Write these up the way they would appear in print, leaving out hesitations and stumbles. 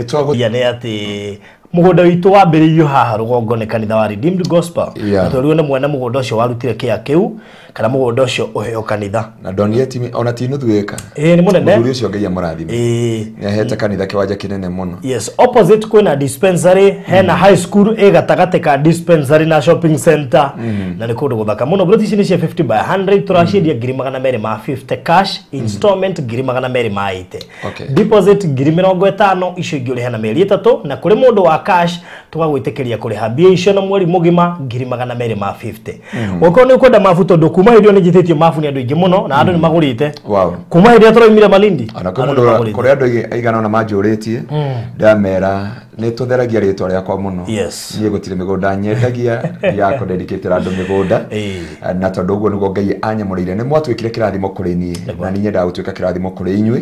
Nĩ twago Ya nĩ atĩ mũgũnda witũ wambĩrĩirio haha rũgongo nĩ kanitha wa Redeemed Gospel. Yeah. Na twerirwo nĩ mwene mũgũnda ũcio warutire kĩa kĩu kana mũgũnda ũcio ũheo kanitha. Na ndonire ti ona ti nuthu ĩka. Ĩĩ nĩ mũnene. Mũthuri ũcio Ngai amũrathime. Ĩĩ. Nĩ ahete kanitha kĩwanja kĩnene mũno. Yes, opposite kwĩna dispensary, hena high school ĩ gatagatĩ ka dispensary na shopping center, na nĩ kũndũ gũthaka mũno. Plot ici nĩ cia 50 by 100, tũraciendia 250,000 cash, installment 280,000. Okay. Deposit 50,000, icio ingĩ ũrĩhe na mĩeri 3, na kũrĩ mũndũ wa cash tũgagwĩtĩkĩria kũrĩha mbia icio na mweri mũgima 250,000. Ũngĩkorwo nĩ ũkwenda mabu, tondũ kuma hĩndĩ ĩyo nĩ njĩtĩtio mabu nĩ andũ aingĩ mũno na andũ nĩ magũrĩte. Wow. Kuma hĩndĩ ĩrĩa tũraumire Malindi, Ona kwĩ andũ nĩ mũndũ magũrĩte. kũrĩ andũ aigana ũna manjũrĩtie, ndamera nĩ tũtheragia rĩtwa rĩakwa mũno. Yes. Niĩ gũtirĩ mĩgũnda nyendagia, ndigaga kũdedicatĩra andũ mĩgũnda. Ĩĩ. Na tondũ ũguo nĩguo Ngai anyamũrĩire, nĩ mwatuĩkire kĩrathimo kũrĩ niĩ, na niĩ nyendaga gũtuĩka kĩrathimo kũrĩ inyuĩ,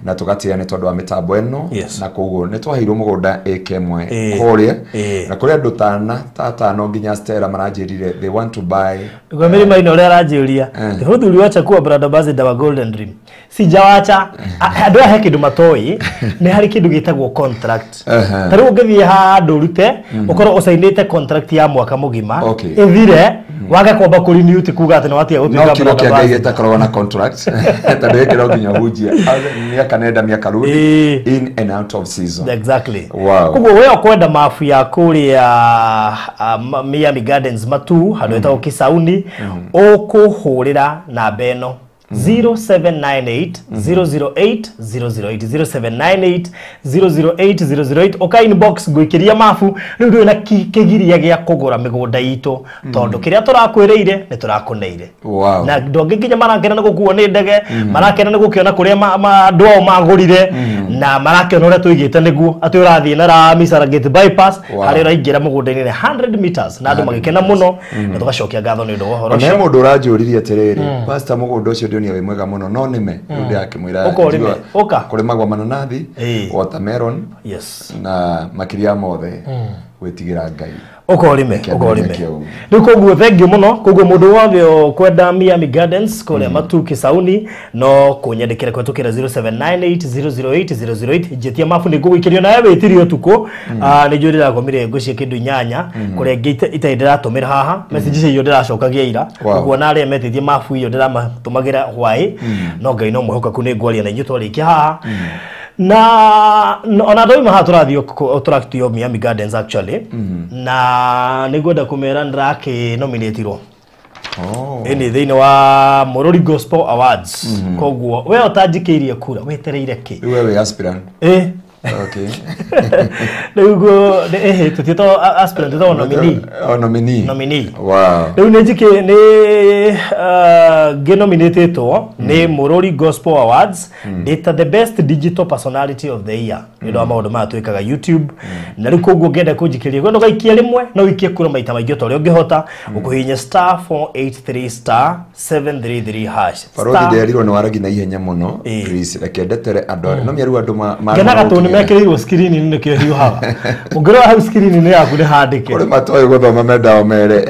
na tũgatĩĩa nĩ tondũ wa mĩtambo ĩno. Yes. Na koguo nĩ twaheirwo mũgũnda ĩka ĩmwe Ĩĩ. kũrĩa, Ĩĩ. na kũrĩ andũ tana ta tano nginya Stella maranjĩrire they want to buy. Kwa mĩrima-inĩ ũrĩa aranjĩũria ũthuri wacha kuwa brand ambassador wa Golden Dream, sijawacha. Andũ aya he kĩndũ matoĩ, nĩ harĩ kĩndũ gĩtagwo contract. Aha. Ta rĩu ũngĩthiĩ handũ ũrute ũkorwo ũcainĩte contract ya mwaka mũgima, Okay. ĩthire wage kwamba kũrenew, ti kuga atĩ nĩ watiga No gũtuĩka kiugo brand kĩa Ngai ambassador. gĩtakoragwo na contract, tondũ gĩkĩ no nginya ũhunjie mĩaka nenda mĩaka rudi, Ĩĩ. in and out of season. Exactly. Wow. Koguo we ũkwenda mabu ya kũrĩa Miami Gardens Matu, handũ hetagwo Kisauni, ũkũhũrĩra namba ĩno 0798 008 008, 0798 008 008, ũka inbox ngũikĩria mabu. Rĩu ndũrĩ na kĩgiria gĩa kũgũra mĩgũnda itũ, tondũ kĩrĩa tũrakwĩrĩire nĩ tũrakũneire. Wow. Na andũ angĩ nginya marakena nĩ gũkuo nĩ ndege, marakena nĩ gũkĩona kũrĩa andũ ao magũrire, na marakĩona ũrĩa tũigĩte nĩguo atĩ ũrathiĩ na rami Serengeti bypass, Wow. harĩa ũraingĩra mũgũnda-inĩ nĩ 100 meters, na andũ magĩkena mũno, na tũgacokia ngatho nĩ ũndũ wa ũhoro Ona he ũcio. mũndũ ũranjũririe atĩrĩrĩ, pastor, mũgũnda ũcio ndionire wĩ mwega mũno, no nĩme rĩu ndĩrakĩmwĩra Ũka ũrĩme, njigua ũka. kũrĩmagwo mananathi, Ĩĩ. watermelon, Yes. na makĩria ya mothe gwĩtigĩra Ngai. Ũka ũrĩme, Kĩambĩrĩria ũka ũrĩme. kĩa ũguo. Rĩu koguo thengiũ mũno. Koguo mũndũ wothe ũkwenda Miami Gardens kũrĩa Matu Kisauni no kũnyandĩkĩra kũhetũkĩra 0798 008 008, njĩtie mabu nĩ ngũgũikĩrio nawe wĩtirie ũtukũ. Nĩ njũĩ ndĩrakomire ngũcie kĩndũ 8 kũrĩa ingĩ itarĩ ndĩratũmĩra haha message icio ndĩracokagia ira. Wow. Koguo na arĩa metĩtie mabu iyo ndĩramatũmagĩra hwaĩ, no Ngai no mwĩhokeku, nĩ ngwaria na inyuĩ twarĩkia haha, na ona ndoima haha tũrathiĩ tũratio Miami Gardens actually, na nĩ ngwenda kũmera ndĩrakĩ nominatirwo. Oh. Ĩni thĩinĩ wa Mũrũri Gospel Awards. Koguo we ũtanjikĩirie kura wetereire kĩ? Rĩu we wĩ aspirant? Ĩ. Okay. Rĩu guo ĩhĩ tũtiĩtagwo aspirant, twĩtagwo nominee. Oh, nominee. Nominee. Wow. Rĩu nĩ njikĩ nĩ ngĩnominĩtĩtwo nĩ Mũrũri Gospel Awards ndĩ ta the best digital personality of the year nĩ ũndũ wa maũndũ maya twĩkaga YouTube. Na rĩu koguo ngĩenda kũnjikĩria kwenda ũgaikia rĩmwe, no ũikie kura maita maingĩ o ta ũrĩa ũngĩhota, ũkũhihinya star 483 star 733 hash. Barothi, Star- nderirwo nĩ waragi na ihenya mũno. Ĩĩ. Please reke ndetere andũ arĩa no mĩaru andũ Ngenaga tondũ nĩ mekĩrĩirwo screen-inĩ, nĩkĩo hiũhaga. Ũngĩrora hau screen-inĩ yaku nĩ handĩke. Kũrĩ matoĩ gũthoma mendao mere.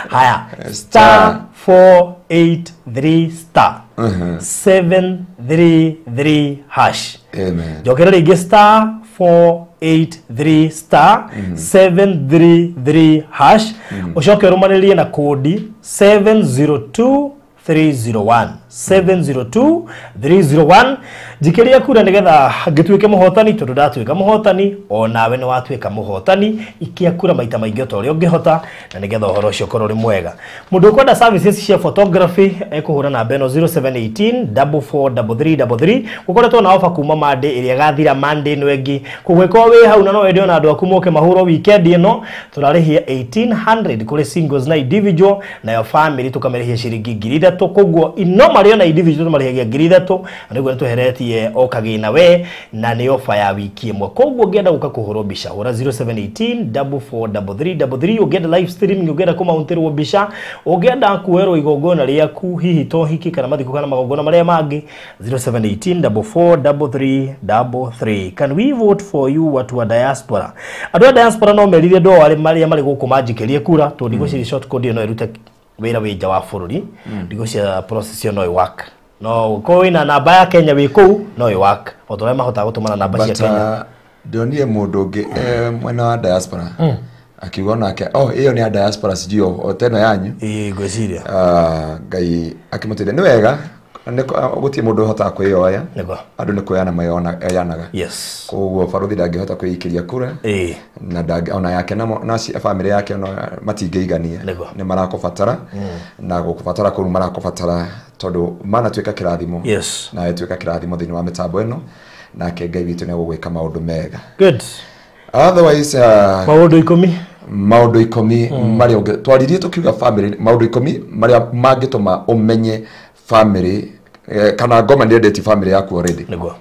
Haya, star 483 star 733 hash. Amen. Njokera rĩngĩ, star 483 star 733 hash, ũcoke ũrũmanĩrĩrie na kũndi 702 301, 702 301. Njikĩria kura nĩgetha ngĩtuĩke mũhotani, tondũ ndatuĩka mũhotani o nawe nĩ watuĩka mũhotani. Ikia kura maita maingĩ o ta ũrĩa ũngĩhota, na nĩgetha ũhoro ũcio ũkorwo ũrĩ mwega. Mũndũ ũkwenda services cia photography ekũhũra namba ĩno 0718 443333. Gũkoretwo na ofa kuma Monday ĩrĩa ĩgathira Monday ĩno ĩngĩ. Koguo ĩkorwo wĩ hau na no wende ona andũ aku moke mahũrwo weekend ĩno, tũrarĩhia 1800 kũrĩ singles na individual, nayo family tũkamĩrĩhia ciringi 3000. Koguo ino marĩ ona individual tũmarĩhagia 3000, na nĩguo nĩtweheretie o kagĩna we, na nĩ ofa ya wiki ĩmwe. Koguo ũngĩenda gũka kũhũrwo mbica, hũra 0718 443333. Ũngĩenda live streaming, ũngĩenda kũmauntĩrwo mbica, ũngĩenda kuoerwo igongona rĩaku, hihi to hiki kana mathiko kana magongona marĩa mangĩ, 0718 443333. Can we vote for you, watu wa diaspora? Andũ a diaspora no merire andũ ao arĩa marĩ gũkũ manjikĩrie kura, tondũ ndigwĩciria short code ĩyo no ĩrute wĩra wĩ nja wa bũrũri. Ndigwĩciria process ĩyo no ĩ work, no ũkorwo wĩna namba ya Kenya wĩ kũu no ĩ work o ta ũrĩa mahotaga gũtũmana namba cia But Kenya. Ndonire mũndũ ũngĩ mwena wa diaspora akiuga nake oh ĩyo nĩ ya diaspora sijui o teno yanyu. Ĩĩ ngwĩciria. Ngai akĩmũteithia. Nĩ wega gũtirĩ mũndũ ũhotaga kwĩyoya. Nĩguo. Andũ nĩ kwĩyana mayanaga. Yes. Koguo barothi ndangĩhota kwĩikĩria kura. Ĩĩ. Na ona yake na bamĩrĩ yake ona matingĩigania. Nĩ marakũbatara. Na gũkũbatara kũu marakũbatara tondũ manatuĩka kĩrathimo. Yes. Na ĩtuĩka kĩrathimo thĩinĩ wa mĩtambo ĩno. Nake Ngai witũ nĩ egũgwĩka maũndũ mega. Good. Otherwise maũndũ 10. Maũndũ 10 marĩa twaririe tũkiuga family, maũndũ 10 marĩa mangĩtũma ũmenye family kana ngoma nĩ endeti family yaku already. Nĩguo.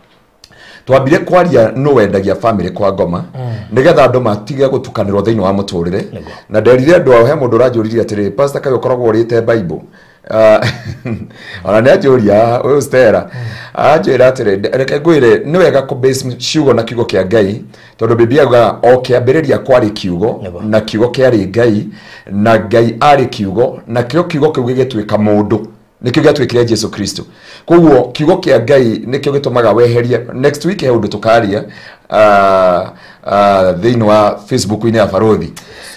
Twambire kwaria no wendagia family kwa ngoma nigetha andũ matige gũtukanĩrwo thĩinĩ wa mũtũrĩre. Na nderire andũ ao he mũndũ ũranjũririe atĩrĩ pastor kaĩ ũkoragwo ũrĩte Bible. Ona nĩ anjũria ũyũ Stella anjĩra atĩrĩ reke ngwĩre nĩ wega kũ base ciugo na kiugo kĩa Ngai tondũ Biblia yugaga o kĩambĩrĩria kwarĩ kiugo na kiugo kĩarĩ Ngai na Ngai arĩ kiugo na kĩo kiugo kĩu gĩgĩtuĩka mũndũ nĩkĩo gĩatuĩkire Jesu Kristo. Koguo kiugo kĩa Ngai nĩkĩo gĩtũmaga weherie. Next week he ũndũ tũkaria thĩinĩ wa Facebook-inĩ ya Barothi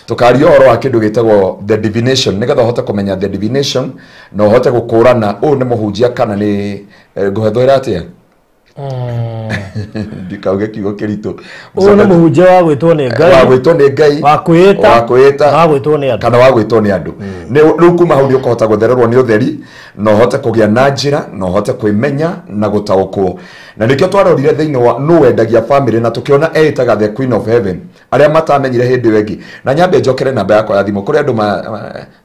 tukaria ũhoro wa kĩndũ gĩtagwo the divination nĩgetha ũhote kũmenya the divination na ũhote gũkũrana ũyũ nĩ mũhunjia kana nĩ ngũhethũĩra atĩa. Ndikauge kiugo kĩritũ. Ũyũ nĩ mũhunjia wa gwĩtwo nĩ Ngai. Wa gwĩtwo nĩ Ngai. Wa kwĩĩta. Wa kwĩĩta. Wa gwĩtwo nĩ andũ. Kana wa gwĩtwo nĩ andũ. Rĩu kuma hau nĩ ũkũhota gũthererwo nĩ ũtheri na ũhote kũgĩa na njĩra na ũhote kwĩmenya na gũtaũkwo. Na nĩkĩo twarorire thĩinĩ wa nũ wendagia family na tũkĩona eĩtaga the Queen of Heaven arĩa matamenyire hĩndĩ ĩyo ĩngĩ. Na nyambe njokere namba yakwa ya thimũ kũrĩ andũ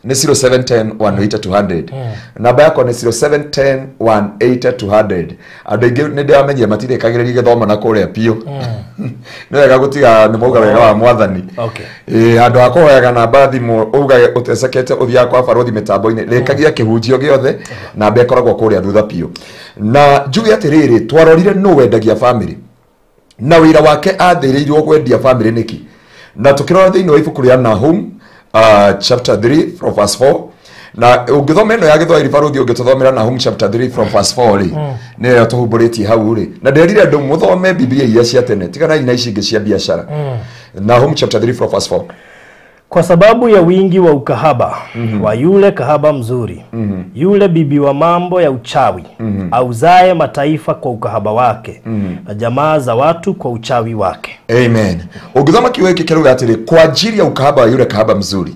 nĩ 0710 180 200. Namba yakwa nĩ 0710 180 200. Andũ aingĩ nĩ ndĩramenyire matirĩkagĩrĩria gĩthomo na kũrĩa biũ. Nĩ wega gũtiga nĩ mauga wega wa mwathani. Okay. Handũ ha kũhoyaga namba thimũ ugage ũtecekete ũthiaga kwa barothi mĩtambo-inĩ rĩkagia kĩhunjio gĩothe namba ĩkoragwo kũrĩa thutha biũ. Na njuge atĩrĩrĩ twarorire nũ wendagia family na wĩra wake athĩrĩirwo kwendia family nĩkĩ. Na tũkĩrora thĩinĩ wa ibuku rĩa Nahum chapter 3 from verse 4 na ũngĩthoma ĩno ya Gĩthwaĩri barothi ũngĩtũthomera Nahum chapter 3 from verse 4 rĩ nĩyo tũhumbũrĩtie hau rĩ. Na nderire andũ mũthome Biblia iria cia tene tiganai na ici ingĩ cia biacara. Nahum chapter 3 from verse 4. Kwa sababu ya wingi wa ukahaba wa yule kahaba mzuri yule bibi wa mambo ya uchawi auzaye mataifa kwa ukahaba wake na jamaa za watu kwa uchawi wake. Amen. Ũngĩthoma kiugo gĩkĩ kĩrauga atĩrĩ kwa ajili ya ukahaba wa yule kahaba mzuri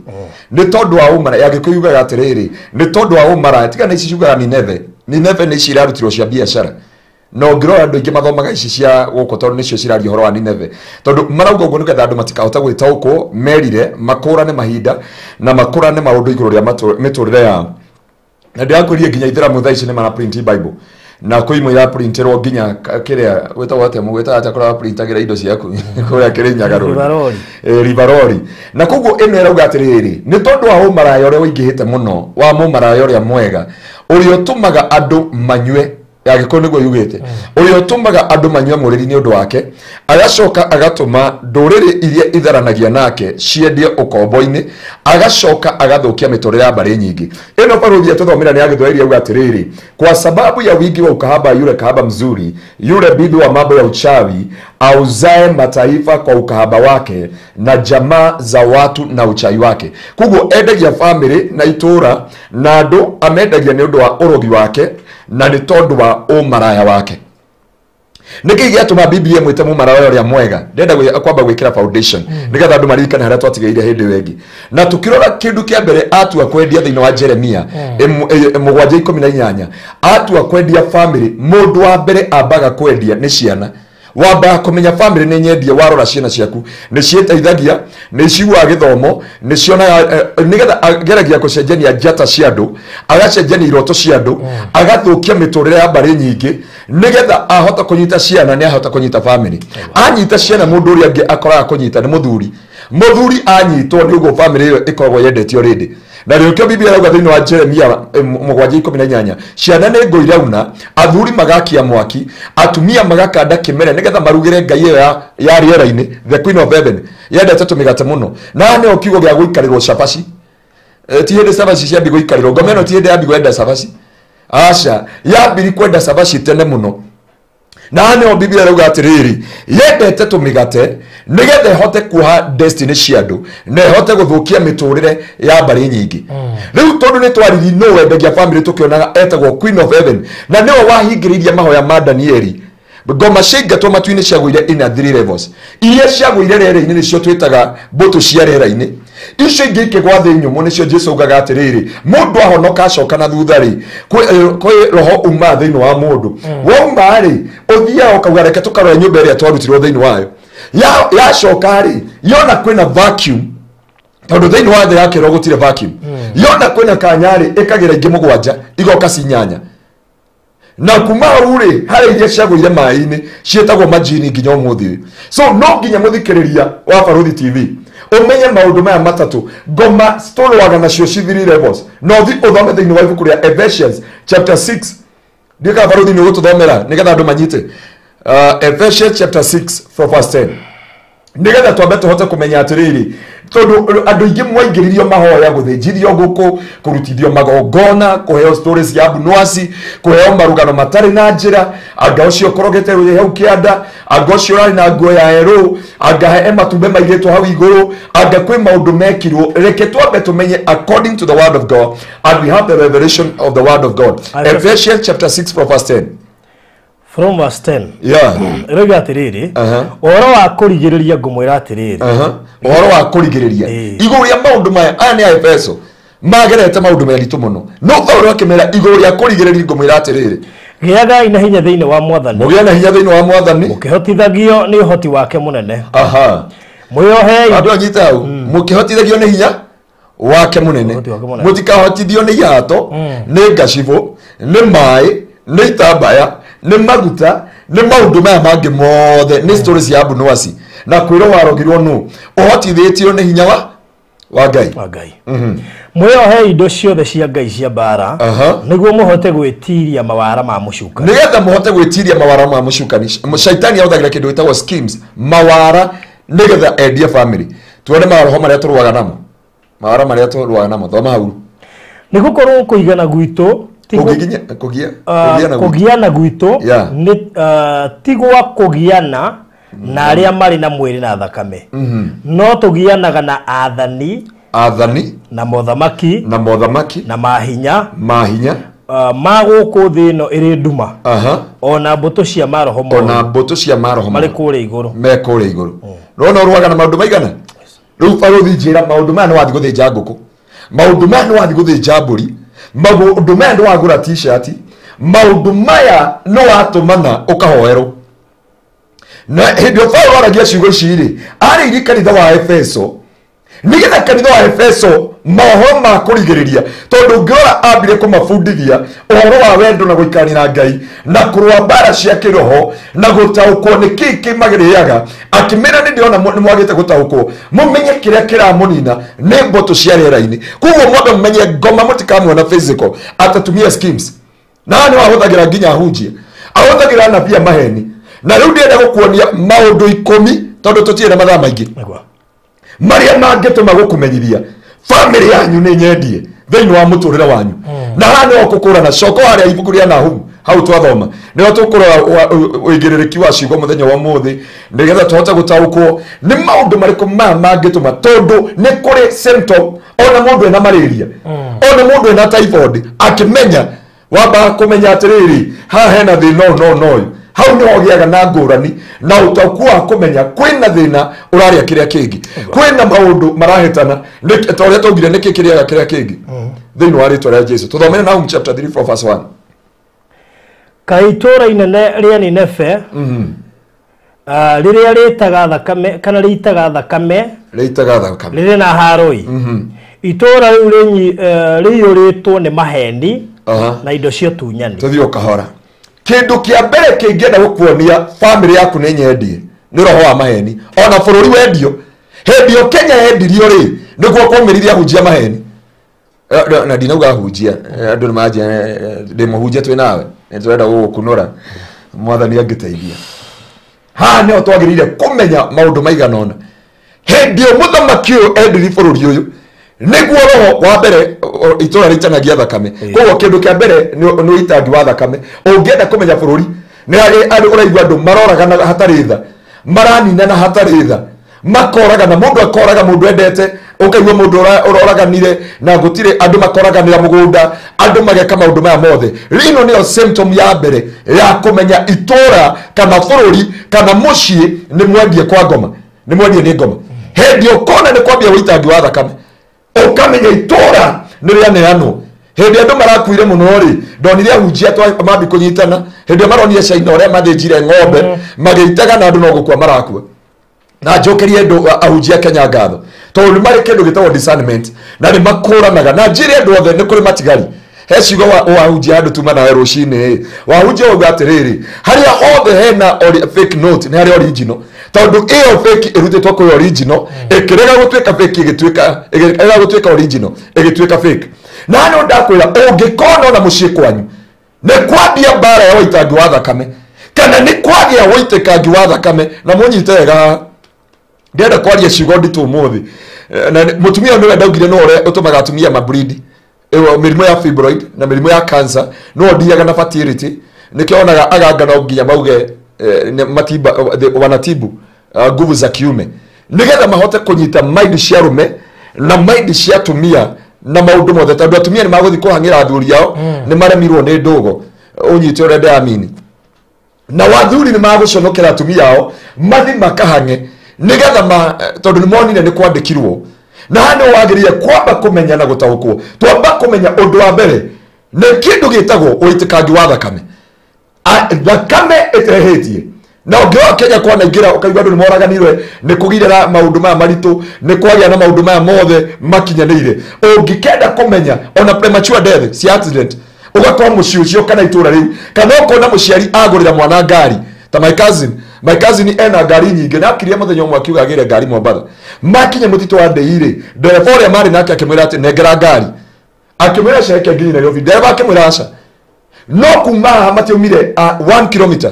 nĩ tondũ wa ũmara ya Gĩkũyũ yugaga atĩrĩrĩ nĩ tondũ wa ũmara tiga na ici ciugaga Nineve. Nineve nĩ ici irarutirwo cia biacara. Na ũngĩrora andũ aingĩ mathomaga ici cia gũkũ tondũ nĩcio ciraria ũhoro wa Nineve tondũ marauga ũguo nĩgetha andũ matikahota gwĩtaũkwo merire makũrane mahinda na makũrane maũndũ igũrũ rĩa mĩtũrĩre yao. Na ndĩrakwĩrire nginya ithĩramu thaa ici nĩ mara print Bible na kwĩ imwe iraprintĩrwo nginya kĩrĩa gwĩtagwo atĩa mũgwĩtaga atĩa kũrĩa waprintagĩra indo ciaku kũrĩa Kĩrĩnyaga road. Rivarori. Na koguo ĩno ĩrauga atĩrĩrĩ nĩ tondũ wa ũmaraya ũrĩa ũingĩhĩte mũno wa mũmaraya ũrĩa mwega ũrĩa ũtũmaga andũ manyue ya Gĩkũyũ nĩguo yugĩte ũrĩa ũtũmaga andũ manyue mũrĩri nĩ ũndũ wake agacoka agatũma ndũrĩrĩ iria itharanagia nake ciendie ũkombo-inĩ agacoka agathũkia mĩtũrĩre ya mbarĩ nyingĩ. Ĩno barothi yatũthomera nĩ ya Gĩthwaĩri yauga atĩrĩrĩ kwa sababu ya wingi wa ukahaba yule kahaba mzuri yule bibi wa mambo ya uchawi auzae mataifa kwa ukahaba wake na jamaa za watu na uchawi wake. Koguo endagia family na itũra na andũ amendagia nĩ ũndũ wa ũrogi wake na nĩ tondũ wa ũmaraya wake. Nĩkĩ gĩatũma Biblia ĩmwĩte mũmaraya ũrĩa mwega? Ndĩrenda kwamba gwĩkĩra foundation nĩgetha andũ maririkane harĩa twatigĩire hĩndĩ ĩyo ĩngĩ. Na tũkĩrora kĩndũ kĩa mbere atua kwendia thĩinĩ wa Jeremia 7:18 atua kwendia family mũndũ wa mbere ambaga kwendia nĩ ciana. Wambaga kũmenya family nĩ nyendie warora ciana ciaku nĩ ciĩteithagia nĩ ciguaga gĩthomo nĩ cionaga nĩgetha ageragia gũcenjania njata cia andũ agacenjania iroto cia andũ agathũkia mĩtũrĩre ya mbarĩ nyingĩ nĩgetha ahota kũnyita ciana nĩ ahota kũnyita family. Anyita ciana mũndũ ũrĩa ũngĩ akoraga kũnyita nĩ mũthuri. Mũthuri anyitwo nĩ ũguo family ĩyo ĩkoragwo yendetio rĩndĩ. Na rĩo Biblia ĩrauga thĩinĩ wa Jeremia 7:18 ciana nĩ ngũ irauna athuri magakia mwaki atumia magakanda kĩmere nĩgetha marugĩre ngai ĩyo ya rĩera-inĩ the Queen of Heaven yendete tũmĩgate mũno. Na nĩyo kiugo gĩa gũikarĩrwo cabaci. Ti hĩndĩ cabaci ciambi gũikarĩrwo ngoma ĩno ti hĩndĩ yambi kwenda cabaci aca yambiri kwenda cabaci tene mũno. Na nĩho Biblia ĩrauga atĩrĩrĩ, yendete tũmĩgate nĩgetha ĩhote kuoha destiny cia andũ na ĩhote gũthũkia mĩtũrĩre ya mbarĩ nyingĩ. Rĩu tondũ nĩ twariri nũ wendagia family tũkĩonaga etagwo Queen of Heaven, na nĩwe wahingĩrĩirie mahoya ma Danieli. Ngoma ciaingatwo matu-inĩ ciagũire in a three levels. Iria ciagũire rĩera-inĩ nĩcio twĩtaga mbũtũ cia rĩera-inĩ. Icio ingĩ ikĩgwa thĩ nyũmũ nĩcio Jesu augaga atĩrĩrĩ, mũndũ ahonoka acoka na thutha rĩ, kwĩ roho umaga thĩinĩ wa mũndũ. Wauma rĩ, ũthiaga ũkauga reke tũkarore nyũmba ĩrĩa twarutirwo thĩinĩ wayo. Yacoka rĩ, yona kwĩna vacuum, tondũ thĩinĩ wa thĩ ya kĩroho gũtirĩ vacuum. Yona kwĩna kanya rĩ, ĩkagĩra ingĩ mũgwanja, igoka cinyanya. Na kuma hau rĩ, harĩ iria ciagũire maĩ-inĩ ciĩtagwo majini nginya ũmũthĩ ũyũ. So no nginya mũthikĩrĩria wa Barũthi TV ũmenye maũndũ maya matatũ. Ngoma tũrũaga nacio ci three levels. Na ũthiĩ ũthome thĩinĩ wa ibuku rĩa Ephesians chapter 6. Ndiũĩ kana Barũthi nĩ ũgũtũthomera nĩgetha andũ manyite. Ephesians chapter 6 from verse 10. Nĩgetha twambe tũhote kũmenya atĩrĩrĩ, tondũ andũ aingĩ mwaingĩririo mahoya, gũthĩnjithio ngũkũ, kũrutithio magongona, kũheo stories cia Abunwasi, kũheo marũgano matarĩ na njĩra, anga ũcio ũkorogete wĩ hau kĩanda, anga ũcio ũrarĩ na nguo ya erũ, anga he matumbĩ maigĩtwo hau igũrũ, anga kwĩ maũndũ mekirwo. Reke twambe tũmenye according to the word of God, and we have the revelation of the word of God. Ephesians chapter 6 from verse 10. From verse 10. Yeah. Ĩroiga atĩrĩrĩ, ũhoro wa kũrigĩrĩria ngũmwĩra atĩrĩrĩ. Ũhoro wa kũrigĩrĩria. Igũrũ rĩa maũndũ maya, aya nĩ a Efeso, magerete maũndũ meritũ mũno. No Paulo akĩmera igũrũ rĩa kũrigĩrĩria ngũmwĩra atĩrĩrĩ, gĩagai na hinya thĩinĩ wa Mwathani. Mũgĩe na hinya thĩinĩ wa Mwathani. Mũkĩhotithagio nĩ ũhoti wake mũnene. Mwĩohei. Andũ anyite hau. Mũkĩhotithagio nĩ hinya wake mũnene. Mũtikahotithio nĩ ihato, nĩ ngacibũ, nĩ maĩ, nĩ itambaya, nĩ maguta, nĩ maũndũ maya mangĩ mothe, nĩ stories cia Abunwasi. Na kwĩrwo warogirwo nũ, ũhotithĩtio nĩ hinya wa Ngai. Wa Ngai. Mwĩohe indo ciothe cia Ngai cia mbara, nĩguo mũhote gwĩtiria mawara ma mũcukani. Nĩgetha mũhote gwĩtiria mawara ma mũcukani. Shaitani ahũthagĩra kĩndũ gĩtagwo schemes, mawara, nĩgetha endie family. Tuone maroho marĩa tũrũaga namo. Mawara marĩa tũrũaga namo. Thoma hau. Nĩgũkorwo kũigana gwitũ kũgiana gwitũ nĩ ti gwa kũgiana na arĩa marĩ na mwĩrĩ na thakame, no tũgianaga na athani, na mothamaki, na mahinya, ma gũkũ thĩ ĩno ĩrĩ nduma, ona mbũtũ cia maroho marĩ kũrĩa igũrũ, me kũrĩa igũrũ. Nĩwona ũrũaga na maũndũ maigana? Rĩu Barũthi njĩra maũndũ maya nĩ wathiĩ gũthĩnja ngũkũ, maũndũ maya nĩ wathiĩ gũthĩnja mbũri, maũndũ maya nĩ wagũra t-shirt, maũndũ maya nĩ watũmana ũkahoerwo. Na hĩndĩ ĩyo Paulo aragia ciugo ici rĩ, arĩirie kanitha wa Efeso, nĩgetha kanitha wa Efeso maũhoro ma kũrigĩrĩria, tondũ ũngĩrora ambire kũmabundithia ũhoro wa wendo na gũikarania na Ngai na kũrũa mbara cia kĩroho na gũtaũkwo nĩ kĩĩ kĩmagĩrĩaga, akĩmera nĩ ndĩrona nĩ mwagĩte gũtaũkwo, mũmenye kĩrĩa kĩramũnina nĩ mbũtũ cia rĩera-inĩ. Koguo mwambe mũmenye ngoma mũtikamuona physical, atatumia schemes. Na nĩ wahũthagĩra nginya ahunjia, ahũthagĩra anabii a maheni. Na rĩu ndĩrenda gũkuonia maũndũ 10 tondũ tũtirĩ na mathaa maingĩ marĩa mangĩtũma gũkũmenyithia family yanyu nĩ nyendie thĩinĩ wa mũtũrĩre wanyu. Na haha nĩho kũkũrana. Coka harĩa ibuku rĩa Nahumu hau twathoma, nĩho tũkũrora ũigĩrĩrĩki wa ciugo mũthenya wa ũmũthĩ, nĩgetha tũhote gũtaũkwo nĩ maũndũ marĩkũ maya mangĩtũma, tondũ nĩ kũrĩ symptom. Ona mũndũ ena malaria, ona mũndũ ena typhoid, akĩmenya wambaga kũmenya atĩrĩrĩ, haha hena thĩna ũyũ na ũyũ. Hau nĩho ũgĩaga na ngũrani na ũtaũku wa kũmenya kwĩna thĩna ũrarĩa kĩrĩa kĩngĩ, kwĩna maũndũ marahĩtana, ta ũrĩa twaugire nĩkĩ kĩrĩaga kĩrĩa kĩngĩ thĩinĩ wa rĩtwa rĩa Jesu. Tũthomere Nahum chapter 3 from verse 1. Kaĩ itũũra inene rĩa Nineve, rĩrĩa rĩtaga thakame, kana rĩitaga thakame, rĩitaga thakame, rĩrĩ na harũi, itũũra rĩu rĩiyũrĩtwo nĩ maheni na indo cia ũtunyani. Tũthiĩ o kahora. Kĩndũ kĩa mbere kĩngĩenda gũkuonia family yaku nĩ nyendie nĩ roho wa maheni. Ona bũrũri wendio, hĩndĩ ĩyo Kenya yendirio rĩ, nĩguo kwaumĩrire ahunjia maheni. Na ndinauga ahunjia, andũ nĩmanjia, ndĩ mũhunjia twĩ nawe, nĩ tũrenda gũgũkunũra, Mwathani angĩteithia. Haha nĩho twagĩrĩire kũmenya maũndũ maigana ũna. Hĩndĩ ĩyo mũthamaki ũyũ endirie bũrũri ũyũ, nĩguo roho wa mbere itũũra rĩitanagia thakame. Koguo kĩndũ kĩa mbere nĩ ũitangi wa thakame. Ũngĩenda kũmenya bũrũri Nĩ harĩ andũ ũraigua andũ maroragana hatarĩ tha, maraninana hatarĩ tha, makoragana, mũndũ akoraga mũndũ endete, ũkaigua mũndũ ũroraganire na gũtirĩ andũ makoraganĩra mũgũnda, andũ mageka maũndũ maya mothe. Rĩno nĩyo symptom ya mbere ya kũmenya itũra kana bũrũri kana mũciĩ nĩ mwendie kwa ngoma, nĩ mwendie nĩ ngoma. Hĩndĩ ũkona nĩ kwambia wĩitangi wa thakame, ũkamenya itũra nĩ rĩaneanwo. Hĩndĩ andũ marakuire mũno rĩ, ndonire ahunjia mambi kũnyitana, hĩndĩ ĩyo maronire China ũrĩa mathĩnjire ng'ombe magĩitaga na andũ no gũkua marakua. Na njokerie andũ ahunjia Kenya ngatho tondũ nĩ marĩ kĩndũ gĩtagwo discernment na nĩ makũranaga. Na njĩre andũ othe nĩ kũrĩ matigari. He ciugo wahunjia andũ tuma nawe rũcinĩ, wahunjia uga atĩrĩrĩ, harĩa hothe hena fake note nĩ harĩa original, tondũ ĩyo fake ĩrutĩtwo kwĩ original ĩkĩrega gũtuĩka fake, ĩgĩtuĩka ĩkĩrega gũtuĩka original ĩgĩtuĩka fake. Na no ndakwĩra ũngĩkona ona mũciĩ kwanyu nĩ kwambia mbara ya wĩitangi wa thakame kana nĩ kwagĩa wĩitĩkangi wa thakame, na mũnyite wega, ndĩrenda kwaria ciugo nditũ ũmũthĩ. Na mũtumia ũyũ nĩwe ndaugire no ũrĩa ũtũmaga atumia mabridi mĩrimũ ya fibroid na mĩrimũ ya cancer, no ndiaga na fertility, nĩkĩo onaga aganga no nginya mauge matimba wanatibu nguvu za kiume nĩgetha mahote kũnyita mind cia arũme na mind cia atumia na maũndũ mothe, tondũ atumia nĩ magũthiĩ kũhang'ĩra athuri ao nĩ maremirwo nĩ ndũgo, ũnyite ũrĩa ndĩramini, na wathuri nĩ magũconokera atumia ao mathi makahang'e nĩgetha tondũ nĩ monire nĩ kwandĩkirwo. Na haha nĩ wagĩrĩire kwamba kũmenya na gũtaũkwo. Twamba kũmenya ũndũ wa mbere nĩ kĩndũ gĩtagwo ũitĩkangi wa thakame. Thakame ĩtehĩtie. Na ũngĩoya Kenya kwanaingĩra ũkaigua andũ nĩ moraganire, nĩ kũgire na maũndũ maya maritũ, nĩ kwagĩa na maũndũ maya mothe makinyanĩire. Ũngĩkenda kũmenya ona premature death cia accident, ũgakora mũciĩ ũcio kana itũra rĩu, kana ũkona mũciari agũrĩra mwana ngari. Ta my cousin ena ngari nyingĩ, na akirie mũthenya ũmwe akiuga agĩre ngari Mombatha. Makinya mũtitũ wa Ndĩirĩ, ndereba ũrĩa marĩ nake akĩmwĩra atĩ nengera ngari, akĩmwĩra ceke nginya Nairobi, ndereba akĩmwĩra aca. No kuma haha matiaumire 1 kilometer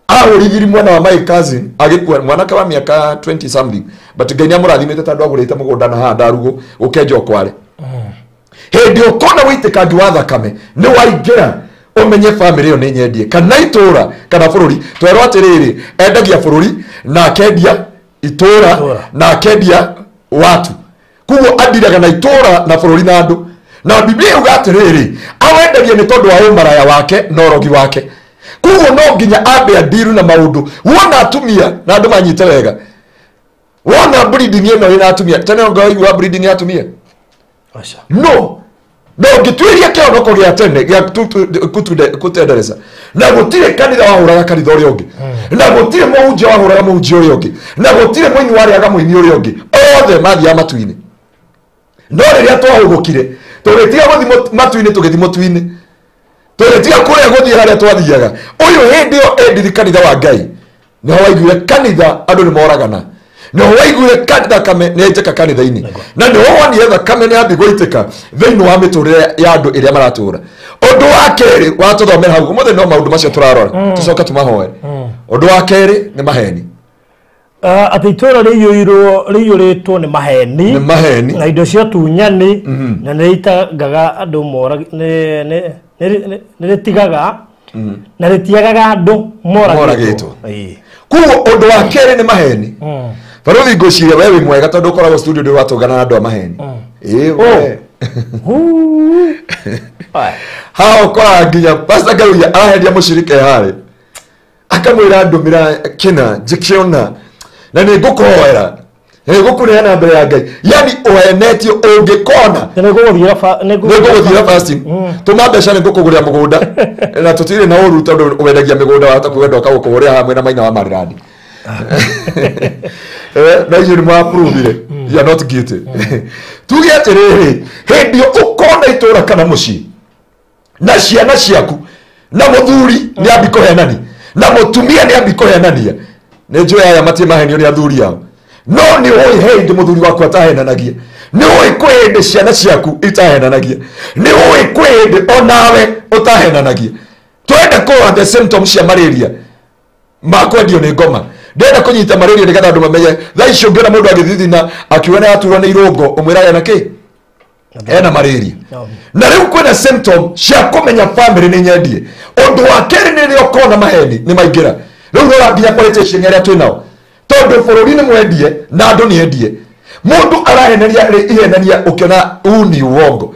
ahũrithiri mwena wa my cousin agĩkua, mwanake wa mĩaka 20 something, but Ngai nĩamũrathimĩte tondũ agũrĩte mũgũnda na haha ndarugũ ũkenja ũkware. Hĩndĩ ũkona wĩitĩkangi wa thakame nĩ waingĩra, ũmenye family ĩyo nĩ nyendie kana itũra kana bũrũri. Twerwo atĩrĩrĩ, endagia bũrũri na akendia itũra na akendia watu, koguo andiraga na itũra na bũrũri na andũ. Na Biblia yuga atĩrĩrĩ, awendagia nĩ tondũ wa ũmaraya wake na ũrogi wake, koguo no nginya ambe andiru na maũndũ. Wona atumia na andũ manyite wega, wona bleeding ĩno ĩna atumia tene, ũngĩigua bleeding ya atumia no no ngĩtuĩria kĩhonoko gĩa tene gĩa kũtendereza, na gũtirĩ kanitha wahũraga kanitha ũrĩa ũngĩ, na gũtirĩ mũhunjia wahũraga mũhunjia ũrĩa ũngĩ, na gũtirĩ mũini warĩaga mũini ũrĩa ũngĩ, othe mathiaga matu-inĩ. No rĩrĩa twahũgũkire tũgĩtiga gũthiĩ matu-inĩ, tũgĩthiĩ mũtu-inĩ, tũgĩtiga kũrĩa gũthiĩ harĩa twathiaga. Ũyũ hĩndĩ ĩyo endiri kanitha wa Ngai, nĩho waiguire kanitha andũ nĩ moragana, nĩho waiguire thakame nĩ yaitĩka kanitha-inĩ, na nĩho wonire thakame nĩ yambia gũitĩka thĩinĩ wa mĩtũrĩre ya andũ ĩrĩa maratũra. Ũndũ wa kerĩ watũthomera hau ũmũthĩ, no maũndũ macio tũrarora tũcoke tũmahoe. Ũndũ wa kerĩ nĩ maheni. Atĩ itũra rĩiyũrĩtwo nĩ maheni, nĩ maheni na indo cia ũtunyani, na nĩ rĩitangaga andũ nĩ rĩtigaga na rĩtiagaga andũ moragĩtwo. Koguo ũndũ wa kerĩ nĩ maheni. Barothi ngwĩciria we wĩ mwega tondũ ũkoragwo studio ndĩ watũngana na andũ a maheni. Ĩĩ we. Haha ũkoraga nginya Pastor Ngaruiya arahendia mũcirika harĩ, akamwĩra ndũmĩra kĩna njĩkĩona na nĩ ngũkũhoera na nĩ ngũkũneana mbere ya Ngai, yani ũhenetio ũngĩkona nĩ ngũgũthiĩra fasting, tũma mbeca nĩ ngũkũgũrĩra mũgũnda, na tũtirĩ na ũru tondũ wendagia mĩgũnda wahota kwenda ũkagũkũgũrĩra hamwe na maina wa Marirandi. Na icio nĩ mwapruvire you are not guilty. Tuge atĩrĩrĩ, hĩndĩ ĩyo ũkona itũra kana mũciĩ na ciana ciaku na mũthuri nĩ ambi kũhenania na mũtumia nĩ ambi kũhenania, nĩ njũĩ aya matirĩ mahenio nĩ athuri ao, no nĩ ũĩ he hĩndĩ mũthuri waku atahenanagia, nĩ ũĩ kwĩ hĩndĩ ciana ciaku itahenanagia, nĩ ũĩ kwĩ hĩndĩ onawe ũtahenanagia. Twende kũrora the symptoms cia malaria makwendio nĩ ngoma. Ndĩrenda kũnyita malaria nĩgetha andũ mamenye. Thaa ici ũngĩona mũndũ agĩthithina akiuga nĩ aturwo nĩ irũngo, ũmwĩraga na kĩ? Ena malaria. Na rĩu kwĩna symptom cia kũmenya family nĩ nyendie. Ũndũ wa kerĩ nĩ rĩrĩa ũkona maheni nĩ maingĩra. Rĩu rora nginya politician arĩa twĩ nao. Tondũ bũrũri nĩ mwendie na andũ nĩ endie. Mũndũ araheneria ihenania ũkĩona huu ni uongo.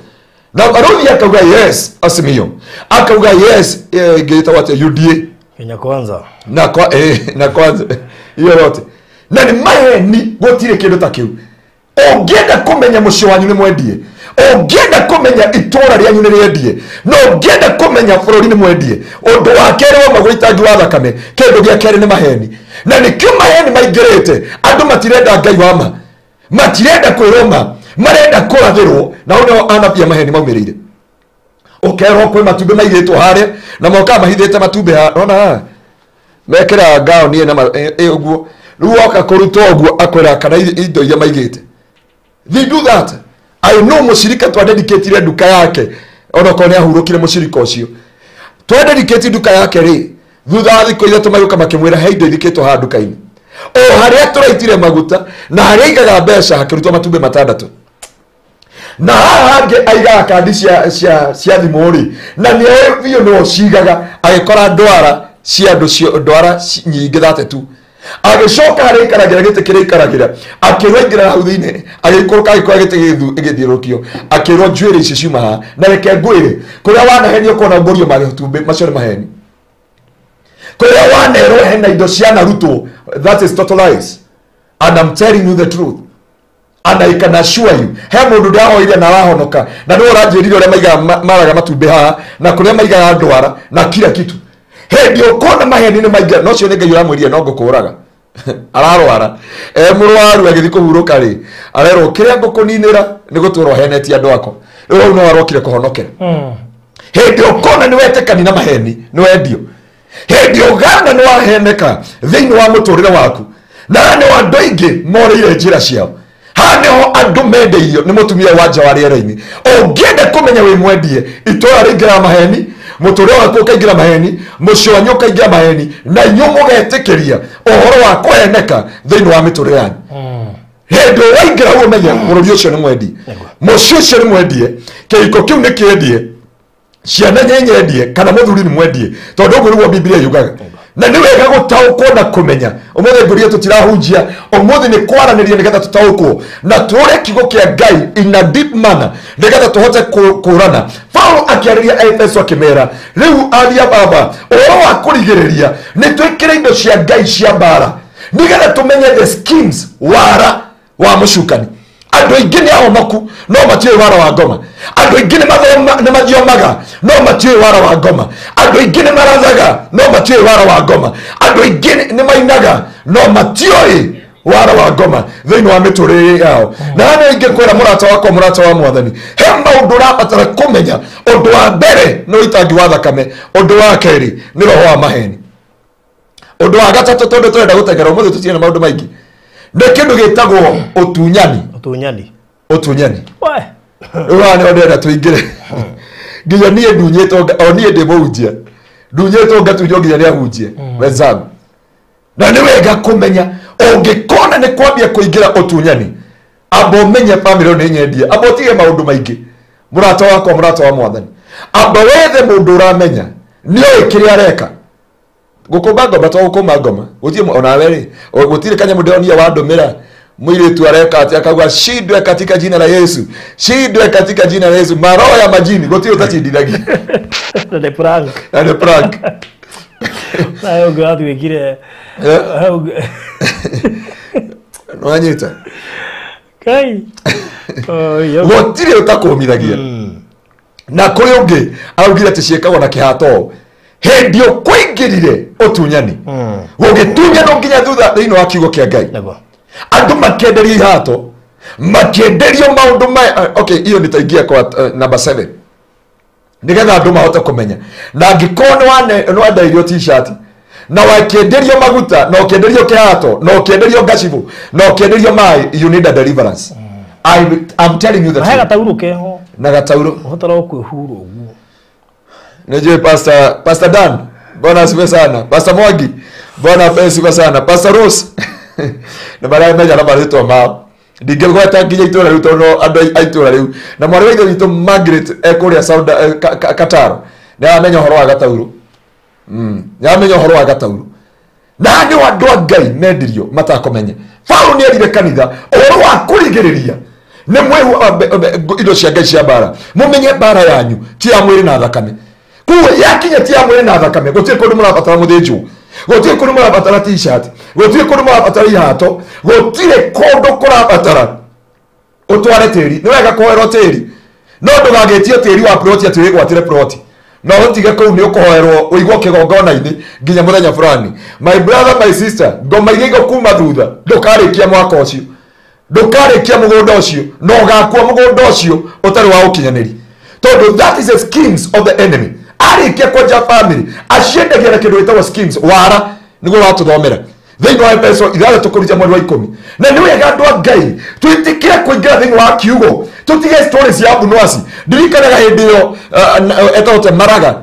Na Baruthi akauga yes Azimio. Akauga yes ngĩtagwo atĩa UDA. Kenya Kwanza. Na kwa na kwanza hiyo yote. Na ni maheni gũtirĩ kĩndũ ta kĩu. Ũngĩenda kũmenya mũciĩ wanyu nĩ mwendie, ũngĩenda kũmenya itũra rĩanyu nĩ rĩendie, na ũngĩenda kũmenya bũrũri nĩ mwendie, ũndũ wa kerĩ wa magũitangi wa thakame, kĩndũ gĩa kerĩ nĩ maheni. Na nĩkĩo maheni maingĩrĩte, andũ matirenda Ngai wa ma, matirenda kwĩrwo ma, marenda kũrathĩrwo, na hau nĩho anabii a maheni maumĩrĩire. Ũkerwo kwĩ matumbĩ maigĩtwo harĩa, na mokaga mahithĩte matumbĩ haha, ona haha mekĩraga ngaoni ĩna ũguo, rĩu woka kũrutwo ũguo akwĩra kana indo iria maigĩte. They do that. I know mũcirika twadedicatire nduka yake onokorwo nĩ ahurũkire mũcirika ũcio. Twadedicate nduka yake rĩ, thutha wa thikũ ithatũ magĩũka makĩmwĩra he indo ithikĩtwo haha nduka-inĩ. O harĩa tũraitire maguta na harĩa aigaga mbeca hakĩrutwo matumbĩ matandatũ. Na haha hangĩ aigaga kandi cia thimũ rĩ, na nĩ oĩ biũ nĩwe ũcigaga, agĩkora ndwara cia andũ ndwara nyingĩ 32. Agĩcoka harĩa aikaragĩra gĩtĩ kĩrĩa aikaragĩra, akĩrwo aingĩra hau thĩinĩ, agĩikũrũka agĩkora gĩtĩ gĩthiũrũrũkio, akĩrwo njuĩrĩ ici ciuma haha, na reke ngwĩre, kũrĩa wanahenio ũkona mbũrio matumbĩ macio nĩ maheni. Kũrĩa wanerwo hena indo cianarutwo, that is total lies. And I'm telling you the truth. And I can assure you, he mũndũ ndĩrahoire na arahonoka, na nĩwe ũranjĩrire ũrĩa maigaga maraga matumbĩ haha, na kũrĩa maigaga ndwara, na kila kitu. Hĩndĩ ũkona maheni nĩ maingĩra, no ũcio nĩ Ngai ũramwĩrire no ngũkũraga. Ararwara. Mũrwaru agĩthiĩ kũhurũka rĩ, arerwo kĩrĩa ngũkũninĩra nĩ gũtũra ũhenetie andũ akwa. Rĩu hau no arokire kũhonokera. Hĩndĩ ũkona nĩ wetĩkani na maheni, nĩ wendio. Hĩndĩ ũgana nĩ waheneka thĩinĩ wa mũtũrĩre waku. Na haha nĩho andũ aingĩ morĩire njĩra ciao. Haha nĩho andũ mendeirio nĩ mũtumia wa nja wa rĩera-inĩ. Ũngĩenda kũmenya wĩ mwendie, itũra rĩingĩraga maheni, mũtũrĩre waku ũkaingĩra maheni, mũciĩ wanyu ũkaingĩra maheni, na inyuĩ mũgetĩkĩria ũhoro wa kũheneka thĩinĩ wa mĩtũrĩre yanyu. Hĩndĩ ũraingĩra hau ũmenye bũrũri ũcio nĩ mwendie, mũciĩ ũcio nĩ mwendie, kĩhiko kĩu nĩ kĩendie, ciana nĩ nyendie, kana mũthuri nĩ mwendie, tondũ ũguo nĩguo Biblia yugaga. Na nĩ wega gũtaũkwo na kũmenya. Ũmũthĩ ngũria tũtirahunjia, ũmũthĩ nĩ kwaranĩria nĩgetha tũtaũkwo na tũrore kiugo kĩa Ngai in a deep manner nĩgetha tũhote kũrana. Paulo akĩarĩria Efeso akĩmera, rĩu aria baba, ũhoro wa kũrigĩrĩria nĩ twĩkĩre indo cia Ngai cia mbara nĩgetha tũmenye the schemes, wara wa mũcukani. Andũ aingĩ nĩ ahonoku no matiũĩ wara wa ngoma. Andũ aingĩ nĩ mathiomaga no matiũĩ wara wa ngoma. Andũ aingĩ nĩ marathaga no matiũĩ wara wa ngoma. Andũ aingĩ nĩ mainaga no matiũĩ wara wa ngoma thĩinĩ wa mĩtũrĩre yao. Na haha nĩ ingĩkwĩra mũrata wakwa, mũrata wa mwathani, he maũndũ ũrabatara kũmenya. Ũndũ wa mbere nĩ ũitangi wa thakame, ũndũ wa kerĩ nĩ roho wa maheni, ũndũ wa gatatũ tondũ tũrenda gũteng'era ũmũthĩ tũtirĩ na maũndũ maingĩ, nĩ kĩndũ gĩtagwo ũtunyani. Ũtunyani. Ũtunyani. We. Rĩu haha nĩho ndĩrenda tũingĩre. Nginya niĩ ndunyĩtwo o niĩ ndĩ mũhunjia. Ndunyĩtwo ngatunywo nginya nĩ ahunjia wenzangu. Na nĩ wega kũmenya ũngĩkona nĩ kwambia kũingĩra ũtunyani, amba ũmenye famĩlĩ ĩyo nĩ nyendie, amba ũtige maũndũ maingĩ. Mũrata wakwa, mũrata wa mwathani, amba wethe mũndũ ũramenya nĩoĩ kĩrĩa areka. Gũkũmba ngoma to gũkũmba ngoma, gũtirĩ onawe rĩ, gũtirĩ kanyamũ ndĩronire wandũmĩra mũirĩtu areka atĩ akauga shindwe katika jina la Yesu, shindwe katika jina la Yesu, maroho ya majini, gũtirĩ ũtacindithagia. Na nĩ prank. Na nĩ prank. Na ũngĩ watuĩkire. Nĩwanyita? Kai. Gũtirĩ ũtakũmithagia. Na kũrĩ ũngĩ araugire atĩ ciĩkagwo na kĩhato. Hĩndĩ ũkũingĩrire ũtunyani, gũgĩtunyanwo nginya thutha thĩinĩ wa kiugo kĩa Ngai. Andũ makĩenderio ihato, makĩenderio maũndũ maya. Okay, iyo nitaingia kwa number 7 nĩgetha andũ mahote kũmenya. Na angĩkorwo nĩ wendeirio t-shirt, na wakĩenderio maguta, na ũkĩenderio kĩhato, na ũkĩenderio ngacibũ, na ũkĩenderio maĩ, you need a deliverance. I'm telling you the Na he truth. gataurũ keho. Na gataurũ. Ũhotaga kwĩhura ũguo. Nijue Pastor Dan, Bwana asifiwe sana. Pastor Mwangi, Bwana asifiwe sana. Pastor Rose. Na baadaye menya na marĩtwa mao. Ndingĩgweta nginya itũra rĩu tondũ andũ a itũra rĩu na mwarĩ wa ithe witũ Margaret ekũrĩa Saudi Qatar nĩ aramenya ũhoro wa Gataurũ. Nĩ aramenya ũhoro wa Gataurũ. Na nĩ andũ a Ngai mendirio matakũmenya. Paũlũ nĩ erire kanitha ũhoro wa kũrigĩrĩria nĩ mwĩhu indo cia Ngai cia mbara. Mũmenye mbara yanyu ti ya mwĩrĩ na thakame. Koguo yakinya ti ya mwĩrĩ na thakame gũtirĩ kũndũ mũrabatara mũthĩnjwo, gũtirĩ kũndũ mũrabatara t-shirt, gũtirĩ kũndũ mũrabatara ihato, gũtirĩ kũndũ kũrabatara ũtware tĩri. Nĩ wega kũhoerwo tĩri, no ndũgagĩtie tĩri wa ploti atĩ wĩgwatĩre ploti na ũtige kũu nĩ ũkũhoerwo ũigwo kĩgongona-inĩ nginya mũthenya fulani. My brother, my sister, ngoma iria igũkuma thutha ndũkarĩkia mwaka ũcio, ndũkarĩkia mũgũnda ũcio, na ũgakua mũgũnda ũcio ũtarĩ wa ũkinyanĩri, tondũ that is the schemes of the enemy. Arĩkia kwenja family aciendagia na kĩndũ gĩtagwo schemes, wara nĩguo watũthomera thĩinĩ wa Efeso 6 kũrutĩa mweri wa 10. Na nĩ wega andũ a Ngai twĩtĩkĩre kũingĩra thĩinĩ wa kiugo, tũtige stories ya Abunuwasi. Ndirikanaga hĩndĩ ĩyo etagwo Maraga.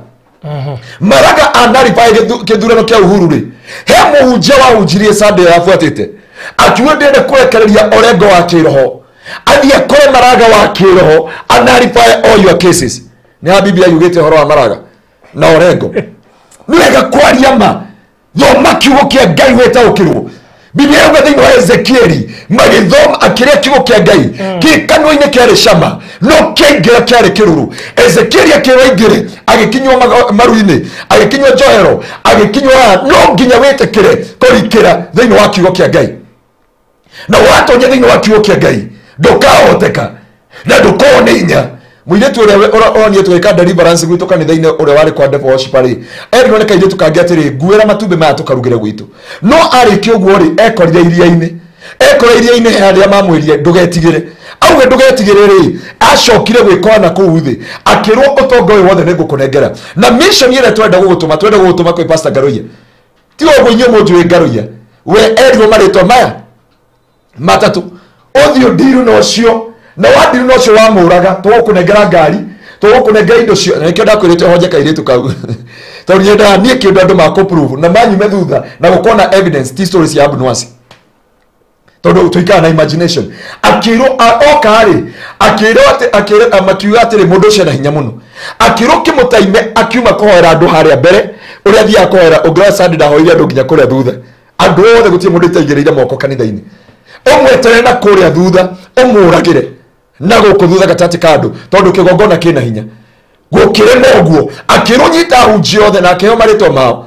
Maraga anarify kĩthurano kĩa Uhuru rĩ, he mũhunjia wahunjirie Sunday yabuatĩte akiuga ndĩrenda kũrekereria Orengo wa kĩroho athiĩ akore Maraga wa kĩroho anarify all your cases. Nĩ ha Biblia yugĩte ũhoro wa Maraga na Orengo? Nĩ wega kwaria ma, thoma kiugo kĩa Ngai wĩtaũkĩrwo. Biblia yauga thĩinĩ wa Ezekieli magĩthoma akĩrĩa kiugo kĩa Ngai kĩ kanua-inĩ kĩarĩ cama no kĩaingĩra kĩarĩ kĩrũrũ. Ezekieli akĩrwo aingĩre, agĩkinywo maru-inĩ, agĩkinywo njohero, agĩkinywo haha. No nginya wĩtĩkĩre kũrikĩra thĩinĩ wa kiugo kĩa Ngai, na watonya thĩinĩ wa kiugo kĩa Ngai ndũkahoteka na ndũkorwo nĩ hinya. Mũirĩtu ũrĩa ũronire tũgĩka deliverance gwitũ kanitha-inĩ ũrĩa warĩ kwa Devil Worshiper rĩ, erirwo nĩ kairĩtu kangĩ atĩrĩ, nguĩra matumbĩ maya tũkarugĩre gwitũ. No arĩkia ũguo rĩ, ekorire iria-inĩ. Ekora iria-inĩ he harĩa mamwĩrire ndũgetigĩre. Auge ndũgetigĩre rĩ, acokire gwĩkora na kũu thĩ, akĩrwo ũtonga ũyũ wothe nĩngũkũnengera. Na mission ĩrĩa twenda gũgũtũma, twenda gũgũtũma kwĩ Pastor Ngaruiya. Ti ũguo inyuĩ mũnjũĩ Ngaruiya. We erirwo marĩtwa maya matatũ, ũthiĩ ũndiru na ũcio, na wandiru na ũcio wamũraga, tũgũkũnengera ngari, tũgũkũnengera indo cio. Na nĩkĩo ndakwĩrĩte ũhonje kairĩtu kau, tondũ nyendaga niĩ kĩndũ andũ makũ-prove na manyume thutha na gũkorwo na evidence, ti stories ya Abunuwasi, tondũ tũikara na imagination. Akĩrwo oka rĩ, akĩrwo atĩ, akĩrwo makiuga atĩrĩ, mũndũ ũcio ena hinya mũno. Akĩrwo kĩmũtaime, akiuma kũhoera andũ harĩa mbere, ũrĩa athiaga kũhoera, ũngĩrora Sunday ndahoire andũ nginya kũrĩa thutha. Andũ othe gũtirĩ mũndũ itaigĩrĩire moko kanitha-inĩ. Ũmweterere na kũrĩa thutha, ũmũragĩre na gũkũ thutha gatagatĩ ka andũ, tondũ kĩgongona kĩna hinya. Gũkĩrema ũguo, akĩrwo nyita ahunjia othe na akĩheo marĩtwa mao.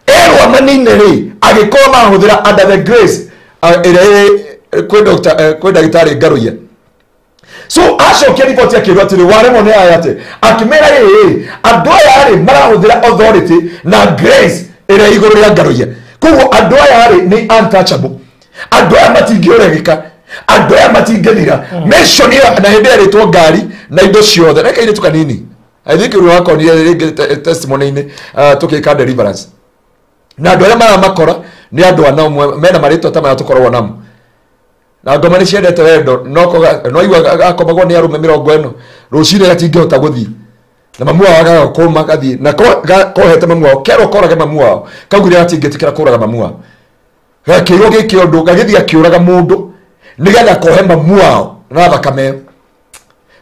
Erwo manine rĩ, agĩkorwo marahũthĩra under the grace ĩrĩa ĩ kwĩ doctor, kwĩ ndagĩtarĩ Ngaruiya. So acokia riboti akĩrwo atĩrĩ, waremwo nĩ aya atĩ, akĩmera ĩĩ, andũ aya rĩ marahũthĩra authority na grace ĩrĩa igũrũ rĩa Ngaruiya. Koguo andũ aya rĩ nĩ untouchable, andũ aya matingĩũregeka, andũ aya matingĩthira. Mission ĩyo na hĩndĩ ĩrĩtwo ngari na indo ciothe. Reke irĩtu kanini, I think ũrĩa wakonire rĩngĩ testimony-inĩ, tũgĩka deliverance na andũ arĩa maramakora nĩ andũ ana ũmwe mena marĩtwa ta maya tũkoragwo namo. Na ngoma nĩ ciendete wendo, no koga no igua akomagwo nĩ arũme 40 rũcinĩ gatingĩhota gũthiĩ, na mamu wao agaga kũma gathiĩ na kohete mamu wao, kerwo korage mamu wao, kaugire gatingĩtĩkĩra kũraga mamu wao. Gakĩrwo gĩke ũndũ, gagĩthiĩ akĩũraga mũndũ nĩgetha kohe mamu wao na thakame ĩyo.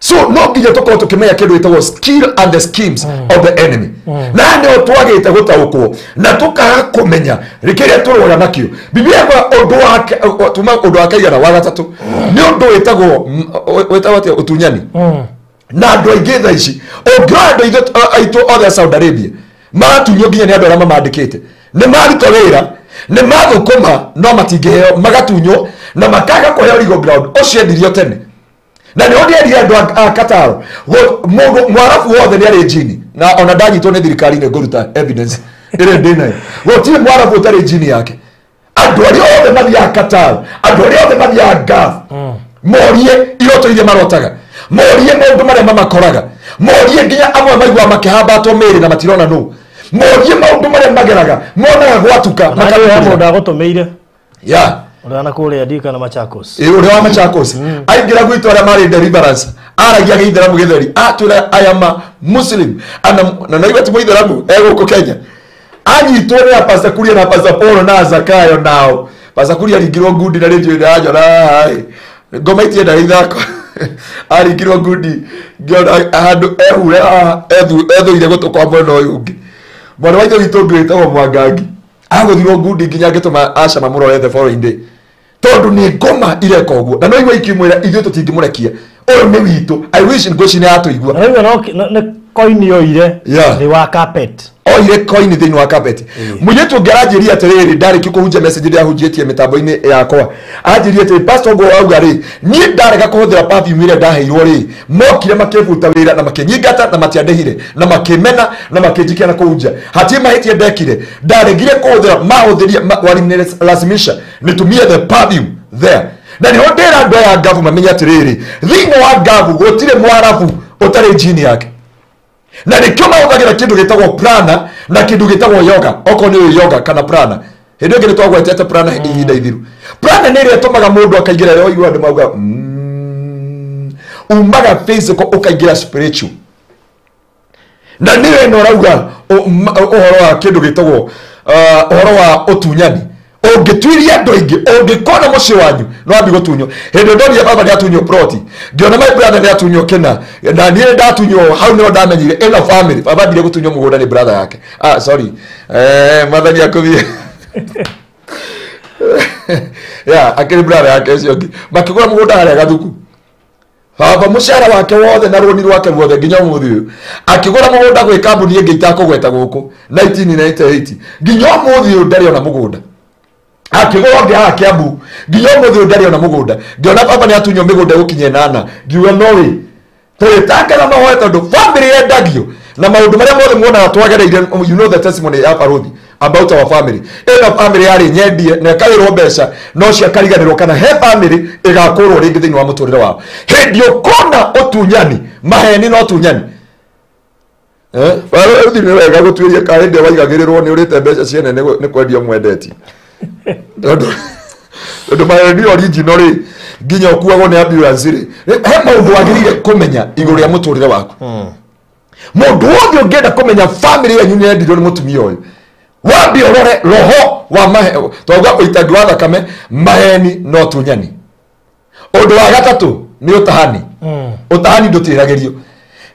So no nginya tũkorwo tũkĩmenya kĩndũ gĩtagwo skill and the schemes of the enemy. Na nĩho twagĩte gũtaũkwo na tũkaga kũmenya kĩrĩa tũrũaga nakĩo. Biblia yugaga ũndũ wa tuma ũndũ wa kaigana wa gatatũ nĩ ũndũ wĩtagwo atĩa, ũtunyani. Na andũ aingĩ thaa ici ũngĩrora andũ aitũ othe a Saudi Arabia maratunywo nginya nĩ andũ arĩa mamandĩkĩte, nĩ maruta wĩra, nĩ mathũkũma, no matingĩheo, magatunywo na makaga kũheo legal ground. Ũcio endirio tene. Na nĩ ndĩerire andũ a Qatar, mũndũ mwarabu wothe nĩ arĩ njini, na ona ndanyitwo nĩ thirikari nĩ ngũruta evidence ĩrĩa ndĩ nayo. Gũtirĩ mwarabu ũtarĩ njini yake. Andũ arĩa othe mathiaga Qatar, andũ arĩa othe mathiaga Gulf, morie iroto iria marotaga, morie maũndũ marĩa mamakoraga, morie nginya amwe maiguaga makĩhambatwo mĩĩrĩ na matirona nũ, morie maũndũ marĩa mageraga, monaga gwatuka, Na nĩ mũndũ agũtũmĩire. Yeah. Ũrĩa na kũrĩa ndika na Machakos. Ĩ, ũrĩa wa Machakos aingĩra gwitũ arĩa marĩ deliverance, aragia gĩithĩramu gĩtheri, atwĩra I am a Muslim. Ana na naigua ti mũithĩramu egũkũ Kenya, anyitwo nĩ Pastor Kuria na Pastor Paul na Zakayo nao Pastor aringirwo ngundi na rĩnjũ ndĩranjona haha ngoma itiendaga ithako. Aringirwo ngundi ngĩona handũ ehure ethũire gũtũ kwa mwena ũyũ ũngĩ. Mwana wa ithe witũ ũngĩ wĩtagwo Mwangangi agũthirwo ngundi nginya ngĩtũma Asha mamũrore the following day, tondũ nĩ ngoma ireka ũguo na no igua ikimwĩra ithuĩ tũtingĩmũrekia, ũyũ nĩ witũ. I wish ngũci nĩ yatũigua. Na rĩu no nĩ koini oire thĩ wa carpet. Oire koini thĩinĩ wa carpet. Mũirĩtu ũngĩ aranjĩria atĩrĩrĩ, ndarĩkia kũhunjia message ĩrĩa ahunjĩtie mĩtambo-inĩ yakwa, anjĩria atĩrĩ, pastor ũguo wauga rĩ, niĩ ndarega kũhũthĩra perfume ĩrĩa ndaheirwo rĩ, mokire makĩbuta wĩra na makĩnyingata na matiandĩhire na makĩmena na makĩnjikia na kũu nja. Hatirĩ mahĩtia ndekire, ndaregire kũhũthĩra, mahũthĩria walinilazimisha nitumie the perfume there. Na nĩho ndĩra andũ aya ngabu mamenye atĩrĩrĩ, thĩinĩ wa ngabu gũtirĩ mwarabu ũtarĩ jini yake. Na nĩkĩo mahũthagĩra kĩndũ gĩtagwo prana na kĩndũ gĩtagwo yoga, okorwo nĩ yoga kana prana. Hĩndĩ ĩngĩ nĩtwagwetete prana ihinda ithiru. Prana nĩ ĩrĩa ĩtũmaga mũndũ akaingĩra rĩo igua andũ mauga umaga physical ũkaingĩra spiritual. Na nĩyo ĩno ũrauga ũhoro wa kĩndũ gĩtagwo ũhoro wa ũtunyani. Ũngĩtuiria andũ aingĩ, ũngĩkona mũciĩ wanyu no ambi gũtunywo. Hĩndĩ ndonire baba nĩatunywo ploti, ngĩona my brother nĩatunywo kĩna, na niĩ ndatunywo, hau nĩho ndamenyire ĩno family. Baba ambire gũtunywo mũgũnda nĩ brother yake. Ah, sorry. Mwathani akũthie. Yeah, akĩrĩ brother yake ũcio ũngĩ. Makĩgũra mũgũnda harĩa Gathuku. Baba mũcara wake wothe na rũni rwake ruothe nginya ũmũthĩ ũyũ. Akĩgũra mũgũnda gwĩ kambuni ĩngĩ itakũgweta gũkũ 1998 nginya ũmũthĩ ũyũ ndarĩ ona mũgũnda. Akĩgũra ũngĩ haha Kiambu nginya ũmũthĩ ũyũ ndarĩ ona mũgũnda. Ngĩona baba nĩatunywo mĩgũnda gũkinya ĩnana, ngiuga no ĩ tũrĩtangaga mahoya tondũ family yendagio na maũndũ marĩa mothe muonaga twagereire. You know the testimony ya Baruthi about our family. Ĩno family yarĩ nyendie na ĩkaĩrwo mbeca no ciakariganĩrwo kana he family ĩgakũrwo rĩngĩ thĩinĩ wa mũtũrĩre wao. Hĩndĩ ũkona ũtunyani, maheni na ũtunyani. Baruthi nĩ wega gũtuĩria kana hĩndĩ ĩrĩa waigagĩrĩrwo nĩ ũrĩte mbeca ciene nĩ kwendio mwendetie. Tondũ maheni original rĩ nginya ũkuagwo nĩ ambulance rĩ, he maũndũ wagĩrĩire kũmenya igũrũ rĩa mũtũrĩre waku. Mũndũ wothe ũngĩenda kũmenya family yanyu nĩ yendirio nĩ mũtumia ũyũ, wambe ũrore roho wa twauga ũitangi wa thakame, maheni na ũtunyani. Ũndũ wa gatatũ nĩ ũtahani. Ũtahani ndũtĩragĩrio.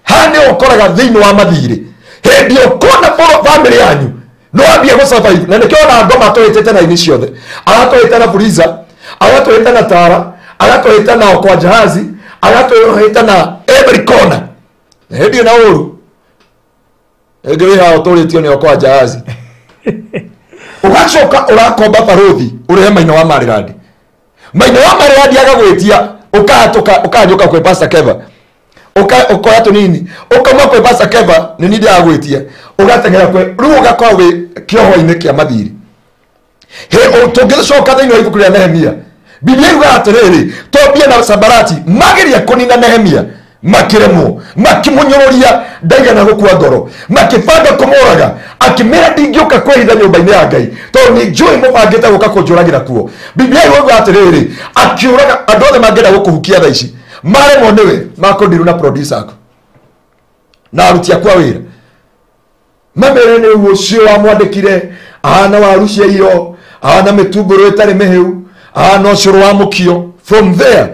Haha nĩ ũkoraga thĩinĩ wa mathirĩ. Hĩndĩ ũkona family yanyu no ambie gũ survive, na nĩkĩo ona ngoma atũhĩtĩte na ini ciothe, agatũhĩta na freezer, agatũhĩta na tara, agatũhĩta na kwa jahazi, agatũhĩta na every corner. Na hĩndĩ ĩna ũru ĩngĩ wĩ haha ũtũrĩtio nĩ kwa jahazi, ũgacoka ũrakomba baruthi ũrĩhe maina wa Maryland. Maina wa Maryland agagwĩtia, ũkahatũka ũkahanyũka kwĩ Pastor Keva, ũkoya tũnini ũkauma kwĩ Pastor Keva nĩ niĩ ndĩragwĩtia, ũgateng'era kwĩ rĩu ũgakorwo wĩ kĩoho-inĩ kĩa mathirĩ. Tũngĩcoka thĩinĩ wa ibuku rĩa Nehemia, Biblia yugaga atĩrĩrĩ, Tobia na Sanbalati mageria kũnina Nehemia, makĩremwo, makĩmũnyũrũria, ndaigana gũkua ngoro, makĩbanga kũmũraga, akĩmĩra ndingĩũka kwĩhitha nyũmba-inĩ ya Ngai tondũ nĩ njũĩ mũbangĩte gũka kũnjũragĩra kuo. Biblia yugaga atĩrĩrĩ, akĩũraga andũ othe mangĩenda gũkũhukia thaa ici, maremwo nĩwe, makũndiru na producer aku na aruti aku a wĩra, mamere nĩ ũcio wamwandĩkire, ahana waru cia iyo, ahana mĩtumbũrũ ĩtarĩ mĩhĩu, ahana ũcũrũ wa mũkio. From there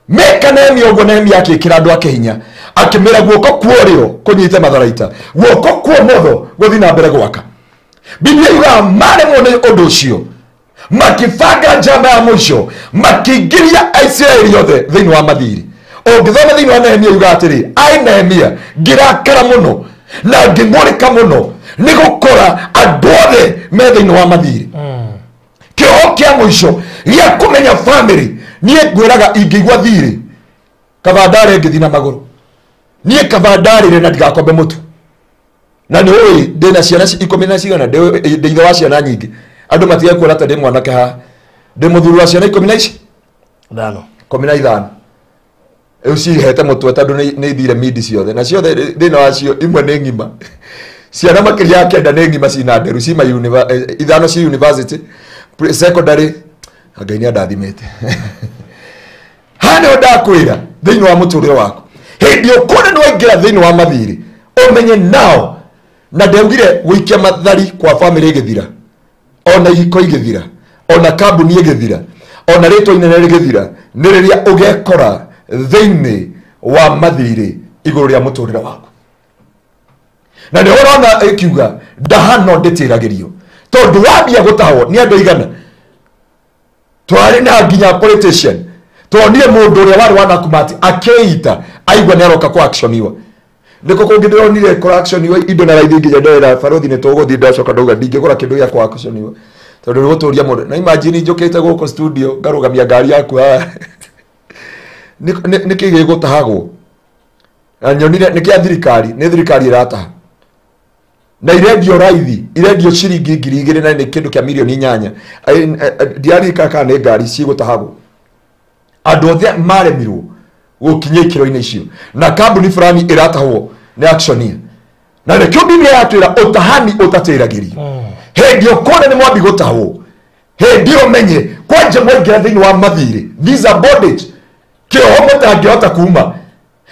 meka Nehemia ũguo. Nehemia akĩĩkĩra andũ ake hinya, akĩmĩra guoko kwa ũrĩo kũnyite matharaita, guoko kwa ũmotho gũthiĩ na mbere gwaka. Biblia yugaga maremwo nĩ ũndũ ũcio, makĩbanga njama ya mũico, makĩingĩria Aisiraeli othe thĩinĩ wa mathirĩ. Ũngĩthoma thĩinĩ wa Nehemia yugaga atĩrĩ, ai Nehemia ngĩrakara mũno na ngĩng'ũrĩka mũno nĩ gũkora andũ othe me thĩinĩ wa mathirĩ. Kĩoho kĩa mũico gĩa kũmenya family, niĩ ngwĩraga ingĩigua thirĩ kaba ndarĩ ngĩthiĩ na magũrũ, niĩ kaba ndarĩre na ndigakombe mũtu. Na nĩ ũĩ ndĩna ciana ikũmi na cigana, ndĩ ithe wa ciana nyingĩ, andũ matige kuona ta ndĩ mwanake haha, ndĩ mũthuri wa ciana ikũmi na ici ithano, ikũmi na ithano. Rĩu cihete mũtwe tondũ nĩ ithire mindi ciothe, na ciothe thĩinĩ wacio imwe nĩ ng'ima. Ciana makĩria ya kenda nĩ ng'ima cina nderu, cima ithano ci university, secondary. Ngai nĩ andathimĩte. Haha nĩho ndakwĩra thĩinĩ wa mũtũrĩre waku, hĩndĩ ũkona nĩ waingĩra thĩinĩ wa mathirĩ, ũmenye nao. Na ndaugire gũikia mathari kwa family ĩgĩthira, ona ihiko igĩthira, Ona kambuni ĩgĩthira, ona rĩtwa inene rĩgĩthira, nĩ rĩrĩa ũgekora thĩinĩ wa mathirĩ igũrũ rĩa mũtũrĩre waku. Na nĩ ũrona ĩkiuga ndahano ndĩtĩragĩrio, tondũ wambia gũtahwo nĩ andũ aigana. Twarĩ na nginya politician, tuonire mũndũ ũrĩa warĩ wa Nakumatt akĩita aigua nĩ aroka kwa actioniwa. Nĩkũ kũngĩ ndĩronire kũ actioniwa indo na raithi nginya ndera barothi nĩ tũgũthiĩ, ndacoka ndauga ndingĩgũra kĩndũ gĩa kwa actioniwa tondũ nĩ gũtũria mũndũ. Na imagine njũkĩte gũkũ studio ngarũgamia ngari yaku haha, nĩ kĩ gĩgũtahagwo? Na nyonire nĩ kĩa thirikari, nĩ thirikari ĩrataha na irendio raithi, irendio ciringi 2000 na nĩ kĩndũ kĩa milioni 8. Ndiarika kana nĩ ngari cigũtahagwo. Andũ othe maremirwo gũkinya ikĩro-inĩ icio, na kambuni fulani ĩratahwo nĩ actionia. Na nĩkĩo Biblia yatwĩra ũtahani ũtatĩragĩrio. Hĩndĩ ũkona nĩ mwambi gũtahwo, hĩndĩ ĩyo menye kwanja mwaingĩra thĩinĩ wa mathirĩ, these are bondage, kĩoho mũtangĩhota kuma.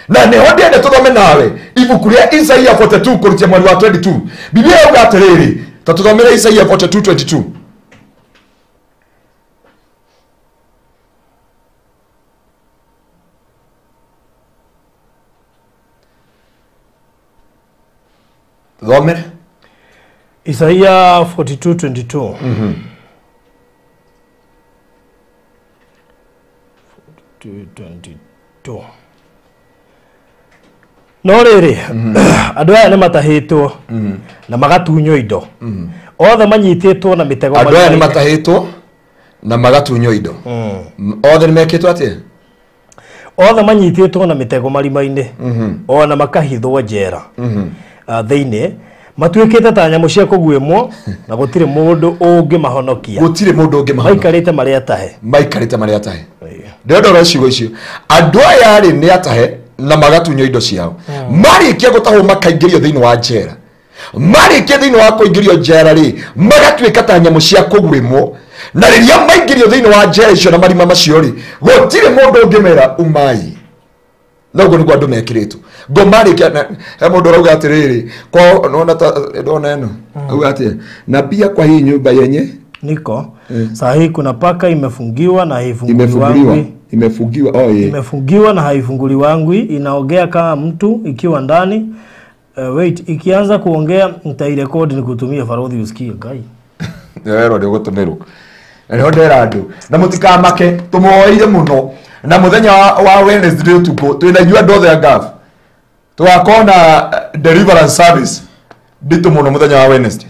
Na nĩho ndĩende tũthome nawe ibuku rĩa Isaia 42 kũrutia mweri wa 22. Biblia yauga atĩrĩrĩ, ta tũthomere Isaia 42:22. Thomere Isaia 42:22. 42:22. No rĩrĩ, andũ aya nĩ matahĩtwo na magatunywo indo, othe manyitĩtwo na mĩtego. Andũ aya nĩ matahĩtwo na magatunywo indo, othe nĩ mekĩtwo atĩa? Othe manyitĩtwo na mĩtego marima-inĩ, ona makahithwo njera thĩinĩ, matuĩkĩte ta nyamũ cia kũguĩmwo, na gũtirĩ mũndũ ũngĩmahonokia. Gũtirĩ mũndũ ũngĩmahonokia. Maikarĩte marĩ atahe. Maikarĩte marĩ atahe. Ndĩrenda ciugo icio, andũ aya rĩ nĩ atahe na magatunywo indo ciao. Marĩkia gũtahwo makaingĩrio thĩinĩ wa njera. Marĩkia thĩinĩ wa kũingĩrio njera rĩ, magatuĩka ta nyamũ cia kũguĩmwo. Na rĩrĩa maingĩrio thĩinĩ wa njera icio na marima macio rĩ, gũtirĩ mũndũ ũngĩmera umai. Na ũguo nĩguo andũ mekĩrĩtwo. Ngoma rĩkia, he mũndũ ũrauga atĩrĩrĩ, kwa nona ta ndona ĩno, auga atĩa, na pia kwa hii nyumba yenye niko saa hii kuna paka imefungiwa na haifunguliwi. Imefungiwa, oh yeah. Imefungiwa na haifunguliwangwi, inaongea kama mtu ikiwa ndani. Wait, ikianza kuongea nitairekodi nikutumie Farodhi usikie guy. Wero ndio gũtũmĩrwo. Na nĩho ndera andũ, na mũtikamake, tũmũoire mũno. Na mũthenya wa Wednesday ũtukũ twĩna inyuĩ andũ othe a Gulf. Tũgakorwo na deliverance service nditũ mũno mũthenya wa Wednesday.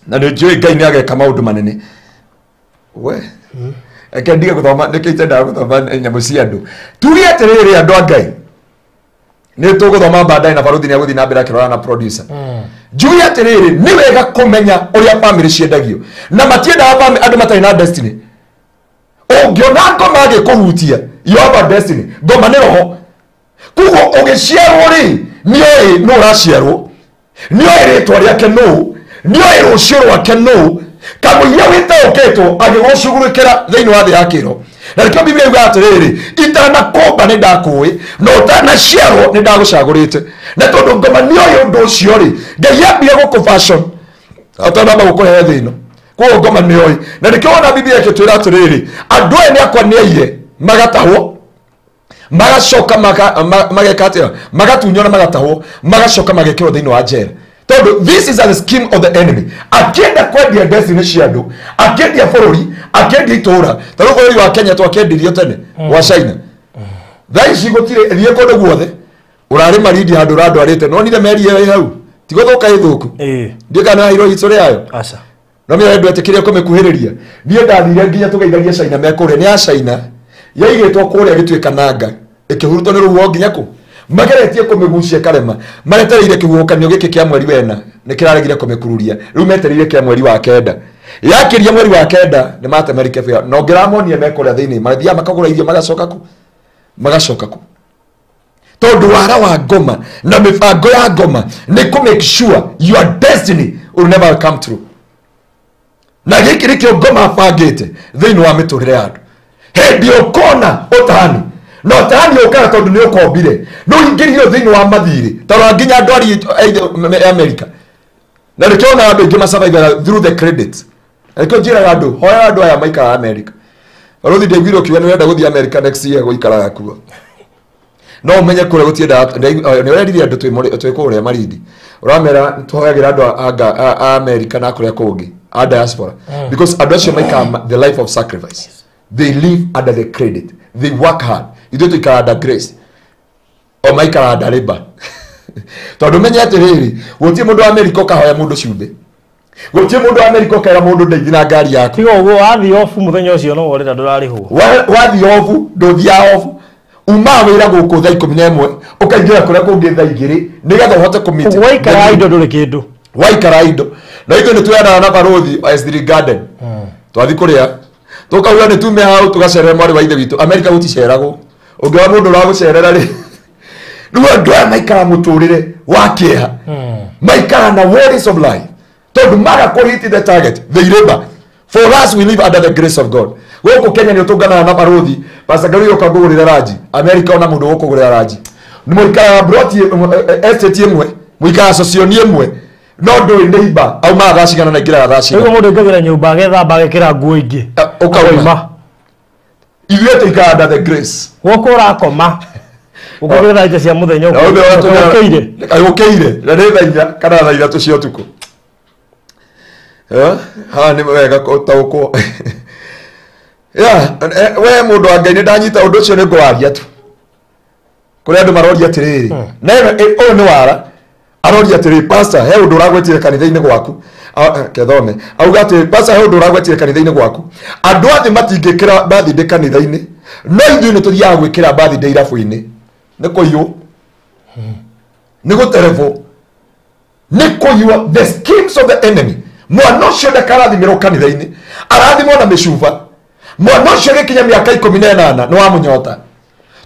Na nĩ njũĩ Ngai nĩ ageka maũndũ manene. We eke ndige gũthoma, nĩkĩo itendaga gũthoma nyamũ cia andũ. Tuge atĩrĩrĩ andũ a Ngai, nĩ tũgũthoma baadaye na Baruthi nĩ agũthiĩ na mbere akĩrora na producer. Njuge atĩrĩrĩ, nĩ wega kũmenya ũrĩa family ciendagio, na matiendaga andũ matarĩ na destiny. Ũngĩona ngoma agĩkũhutia, you have a destiny. Ngoma nĩ roho. Koguo ũgĩciarwo rĩ, nĩoĩ nũ ũraciarwo, nĩoĩ rĩtwa rĩake nũ, nĩoĩ rũciũ rwake nũ, kamũira wĩtaũkĩtwo agĩgũcugurĩkĩra thĩinĩ wa thĩ ya kĩro. Na nĩkĩo Biblia yugaga atĩrĩrĩ, itanakũmba nĩ ndakũĩ, na ũtanaciarwo nĩ ndagũcagũrĩte. Na tondũ ngoma nĩoĩ ũndũ ũcio rĩ, Ngai ambire gũkũ fashion atanamba gũkũhe thĩ ĩno. Koguo ngoma nĩoĩ. Na nĩkĩo wona Biblia ĩkĩtwĩra atĩrĩrĩ, andũ aya nĩ akwa nĩ aiye, magatahwo, magacoka mageka atĩa, magatunywo na magatahwo, magacoka magekĩrwo thĩinĩ wa njera. Tondũ this is a scheme of the enemy. Akĩenda kwendia destiny cia andũ, akĩendia bũrũri, akĩendia itũũra. Tondũ bũrũri wa Kenya twakĩendirio tene wa China. Thaa ici gũtirĩ, thiĩ kũndũ guothe ũrarĩ Malindi handũ ũrandwarĩte, nonire meri ĩyo ĩ hau, ti gũthũka ĩthũku. Ndiũĩ kana nĩwaheirwo history yayo. Aca. No mĩrĩa ndwetĩkĩrie kũmĩkuhĩrĩria. Niĩ ndathire nginya tũgeithagia China me kũrĩa, nĩ ya China yaigĩtwo kũrĩa ĩgĩtuĩka nanga, ĩkĩhurutwo nĩ rũhuho nginya kũ. Mageretie kũmĩgucia karema, maretereire kĩhuhũkanio gĩkĩ kĩa mweri wena, nĩ kĩraregire kũmĩkururia. Rĩu metereire kĩa mweri wa kenda. Yakĩria mweri wa kenda nĩ matemeri kĩbĩa. Na ũngĩramonire me kũrĩa thĩinĩ, mathiaga makagũra irio magacoka kũ? Magacoka kũ? Tondũ wara wa ngoma na mĩbango ya ngoma nĩ kũ make sure your destiny will never come true. Na gĩkĩ nĩkĩo ngoma abangĩte thĩinĩ wa mĩtũrĩre ya andũ. Hĩndĩ ũkona ũtahani, na ũtahani ũkaga tondũ nĩ ũkombire, nĩ ũingĩrire thĩinĩ wa mathirĩ, ta rora nginya andũ arĩa America. Na nĩkĩo wonaga andũ aingĩ masurvivaga through the credit. Nĩkĩo njĩraga andũ, hoya andũ aya maikaraga America. Barũthi ndaiguire ũkiuga nĩ ũrenda gũthiĩ America next year gũikaraga kuo. No ũmenye kũrĩa gũtiendaga, nĩ ũrerire andũ twĩ kũrĩa Malindi. Ũramera tũhoyagĩra andũ a America na kũrĩa kũngĩ, a diaspora. Because andũ acio maikaraga the life of sacrifice. They live under the credit. They work hard. Ithuĩ tũikaraga under grace. O maikaraga under labor. Tondũ menye atĩrĩrĩ, gũtirĩ mũndũ wa America ũkahoya mũndũ cumbĩ. Gũtirĩ mũndũ wa America ũkera mũndũ ndeithie na ngari yaku. Tiga ũguo wathiĩ ofu mũthenya ũcio no worĩra ndũrarĩhwo. Wathiĩ ofu, ndũthiaga ofu. Umaga wĩra gũkũ thaa 11, ũkaingĩra kũrĩa kũngĩ thaa 2, nĩgetha ũhote kũmeet. Waikara indo ndũrĩ kĩndũ. Waikara indo. Na ithuĩ nĩ twendana na barũthi wa S3 Garden. Twathiĩ kũrĩa, tũkauga nĩ tume hau tũgacerere mwarĩ wa ithe witũ. America gũticeragwo. Ũngĩona mũndũ ũragũcerera rĩ, rĩu andũ aya maikara mũtũrĩre wa kĩeha. Maikara na worries of life. Tondũ maga kũ hit the target, they labor. For us, we live under the grace of God. Gũkũ Kenya nĩ ũtũnganaga na barũthi, Pastor Garuyo ũka ngũgũrĩra ranji. America ona mũndũ ũkũgũrĩra ranji. Nĩ mũikaraga broti, estate ĩmwe, mũikaraga socioni ĩmwe, no ndũĩ neighbor aumaga thaa cigana na aingĩraga thaa cigana. Rĩu mũndũ aingagĩra nyũmba agethamba agekĩra nguo ingĩ. Ũkauma. Akoima. Ithuĩ tũikaraga under the grace. Gũkũ ũrakoma. Ũkũgĩra thaa inya cia mũthenya Na ũndũ wa tũnya- ũkĩire. Ũkĩire. Na nĩ thaa 4 kana thaa 3 cia ũtukũ. Haha nĩ wega gũtaũkwo. We mũndũ wa Ngai nĩ ndanyita ũndũ ũcio nĩ ngũwaria tu. Kũrĩ andũ maroria atĩrĩrĩ. Na ũyũ nĩ wara. Aroria atĩrĩrĩ, pastor, he ũndũ ũragwetire kanitha-inĩ gwaku. Kethome. Auga atĩrĩrĩ, pastor, he ũndũ ũragwetire kanitha-inĩ gwaku. Andũ othe matingĩkĩra birthday kanitha-inĩ. No ithuĩ nĩ tũthiaga gwĩkĩra birthday irabu-inĩ. Nĩ kũiywo. Nĩ gũterebwo. Nĩ kũiywo the schemes of the enemy. Mwana ũcio ndakarathimĩrwo kanitha-inĩ. Arathimwo na mĩcuba. Mwana ũcio agĩkinya mĩaka 18 nĩ wamũnyota.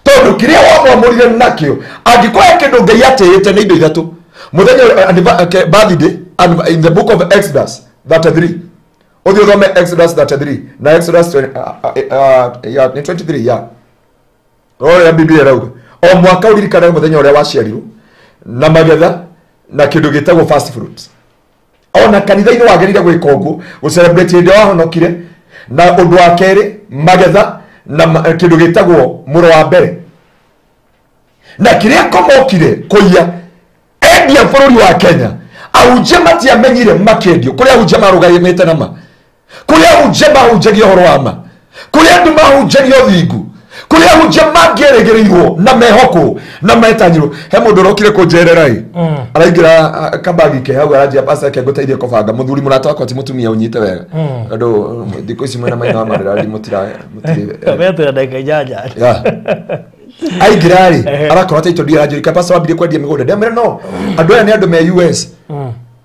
Tondũ kĩrĩa wamwamũrire nakĩo, angĩkorwo he kĩndũ Ngai atĩĩte nĩ indo ithatũ. Mũthenya birthday, and in the book of Exodus 33. Ũthiĩ ũthome Exodus 33 na Exodus nĩ 23, yeah. Roho ya Biblia ĩrauga o mwaka ũririkane mũthenya ũrĩa waciarirwo na magetha na kĩndũ gĩtagwo first fruits. Ona kanitha-inĩ wagĩrĩire gwĩka ũguo, gũ-celebrate hĩndĩ ĩrĩa wahonokire, na ũndũ wa kerĩ magetha na kĩndũ gĩtagwo mũro wa mbere. Na kĩrĩa komokire kũiya endia bũrũri wa Kenya, ahunjia matiamenyire makĩendio. Kũrĩa ahunjia marũgamĩte na ma, kũrĩa ahunjia mahunjagia ũhoro wa ma, kũrĩa andũ mahunjagia ũthingu, kũrĩa ahunjia mangĩerĩgĩrĩirwo na mehokwo na metanyirwo. He mũndũ ũrokire kũnjerera ĩ, araingĩra kabagi ke hau, aranjia pastor ke ngũteithie kũbanga. Mũthuri mũrata wakwa ti mũtumia ũnyite wega. Tondũ thikũ ici mwĩna maina wa marĩra, mũtirĩ. Metwĩra ndagĩka 8. Yeah. Aingĩra rĩ, arakora title deed aranjĩra, pastor wambirie kwendia mĩgũnda. Ndamwĩra no, andũ aya nĩ andũ me US.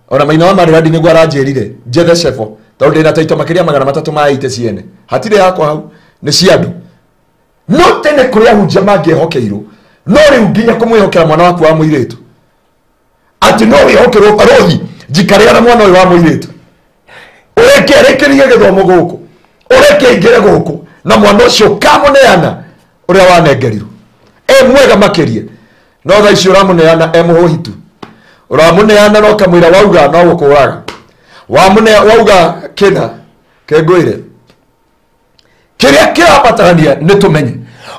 Ona maina wa marĩra nĩguo aranjĩrire njethe cebo, tondũ ndĩna title makĩria magana matatũ ma ite ciene. Hatirĩ yakwa hau, nĩ cia andũ. No tene kũrĩa ahunjia mangĩehokeirwo, no rĩu nginya kũmwĩhokera mwana waku wa mũirĩtu. Atĩ no wĩhokerwo barũthi, njikarĩra na mwana ũyũ wa mũirĩtu. Ũreke arĩkĩrie gĩthomo gũkũ, ũreke aingĩre gũkũ, na mwana ũcio ũkamũneana ũrĩa wanengerirwo. E mwega makĩria. No thaa ici ũramũneana e mũhũhitu. Ũramũneana na ũkamwĩra wauga no gũkũraga. Wamũne-, wauga kĩna, kengwĩre. Kĩrĩa kĩrabatarania nĩ tũmenye.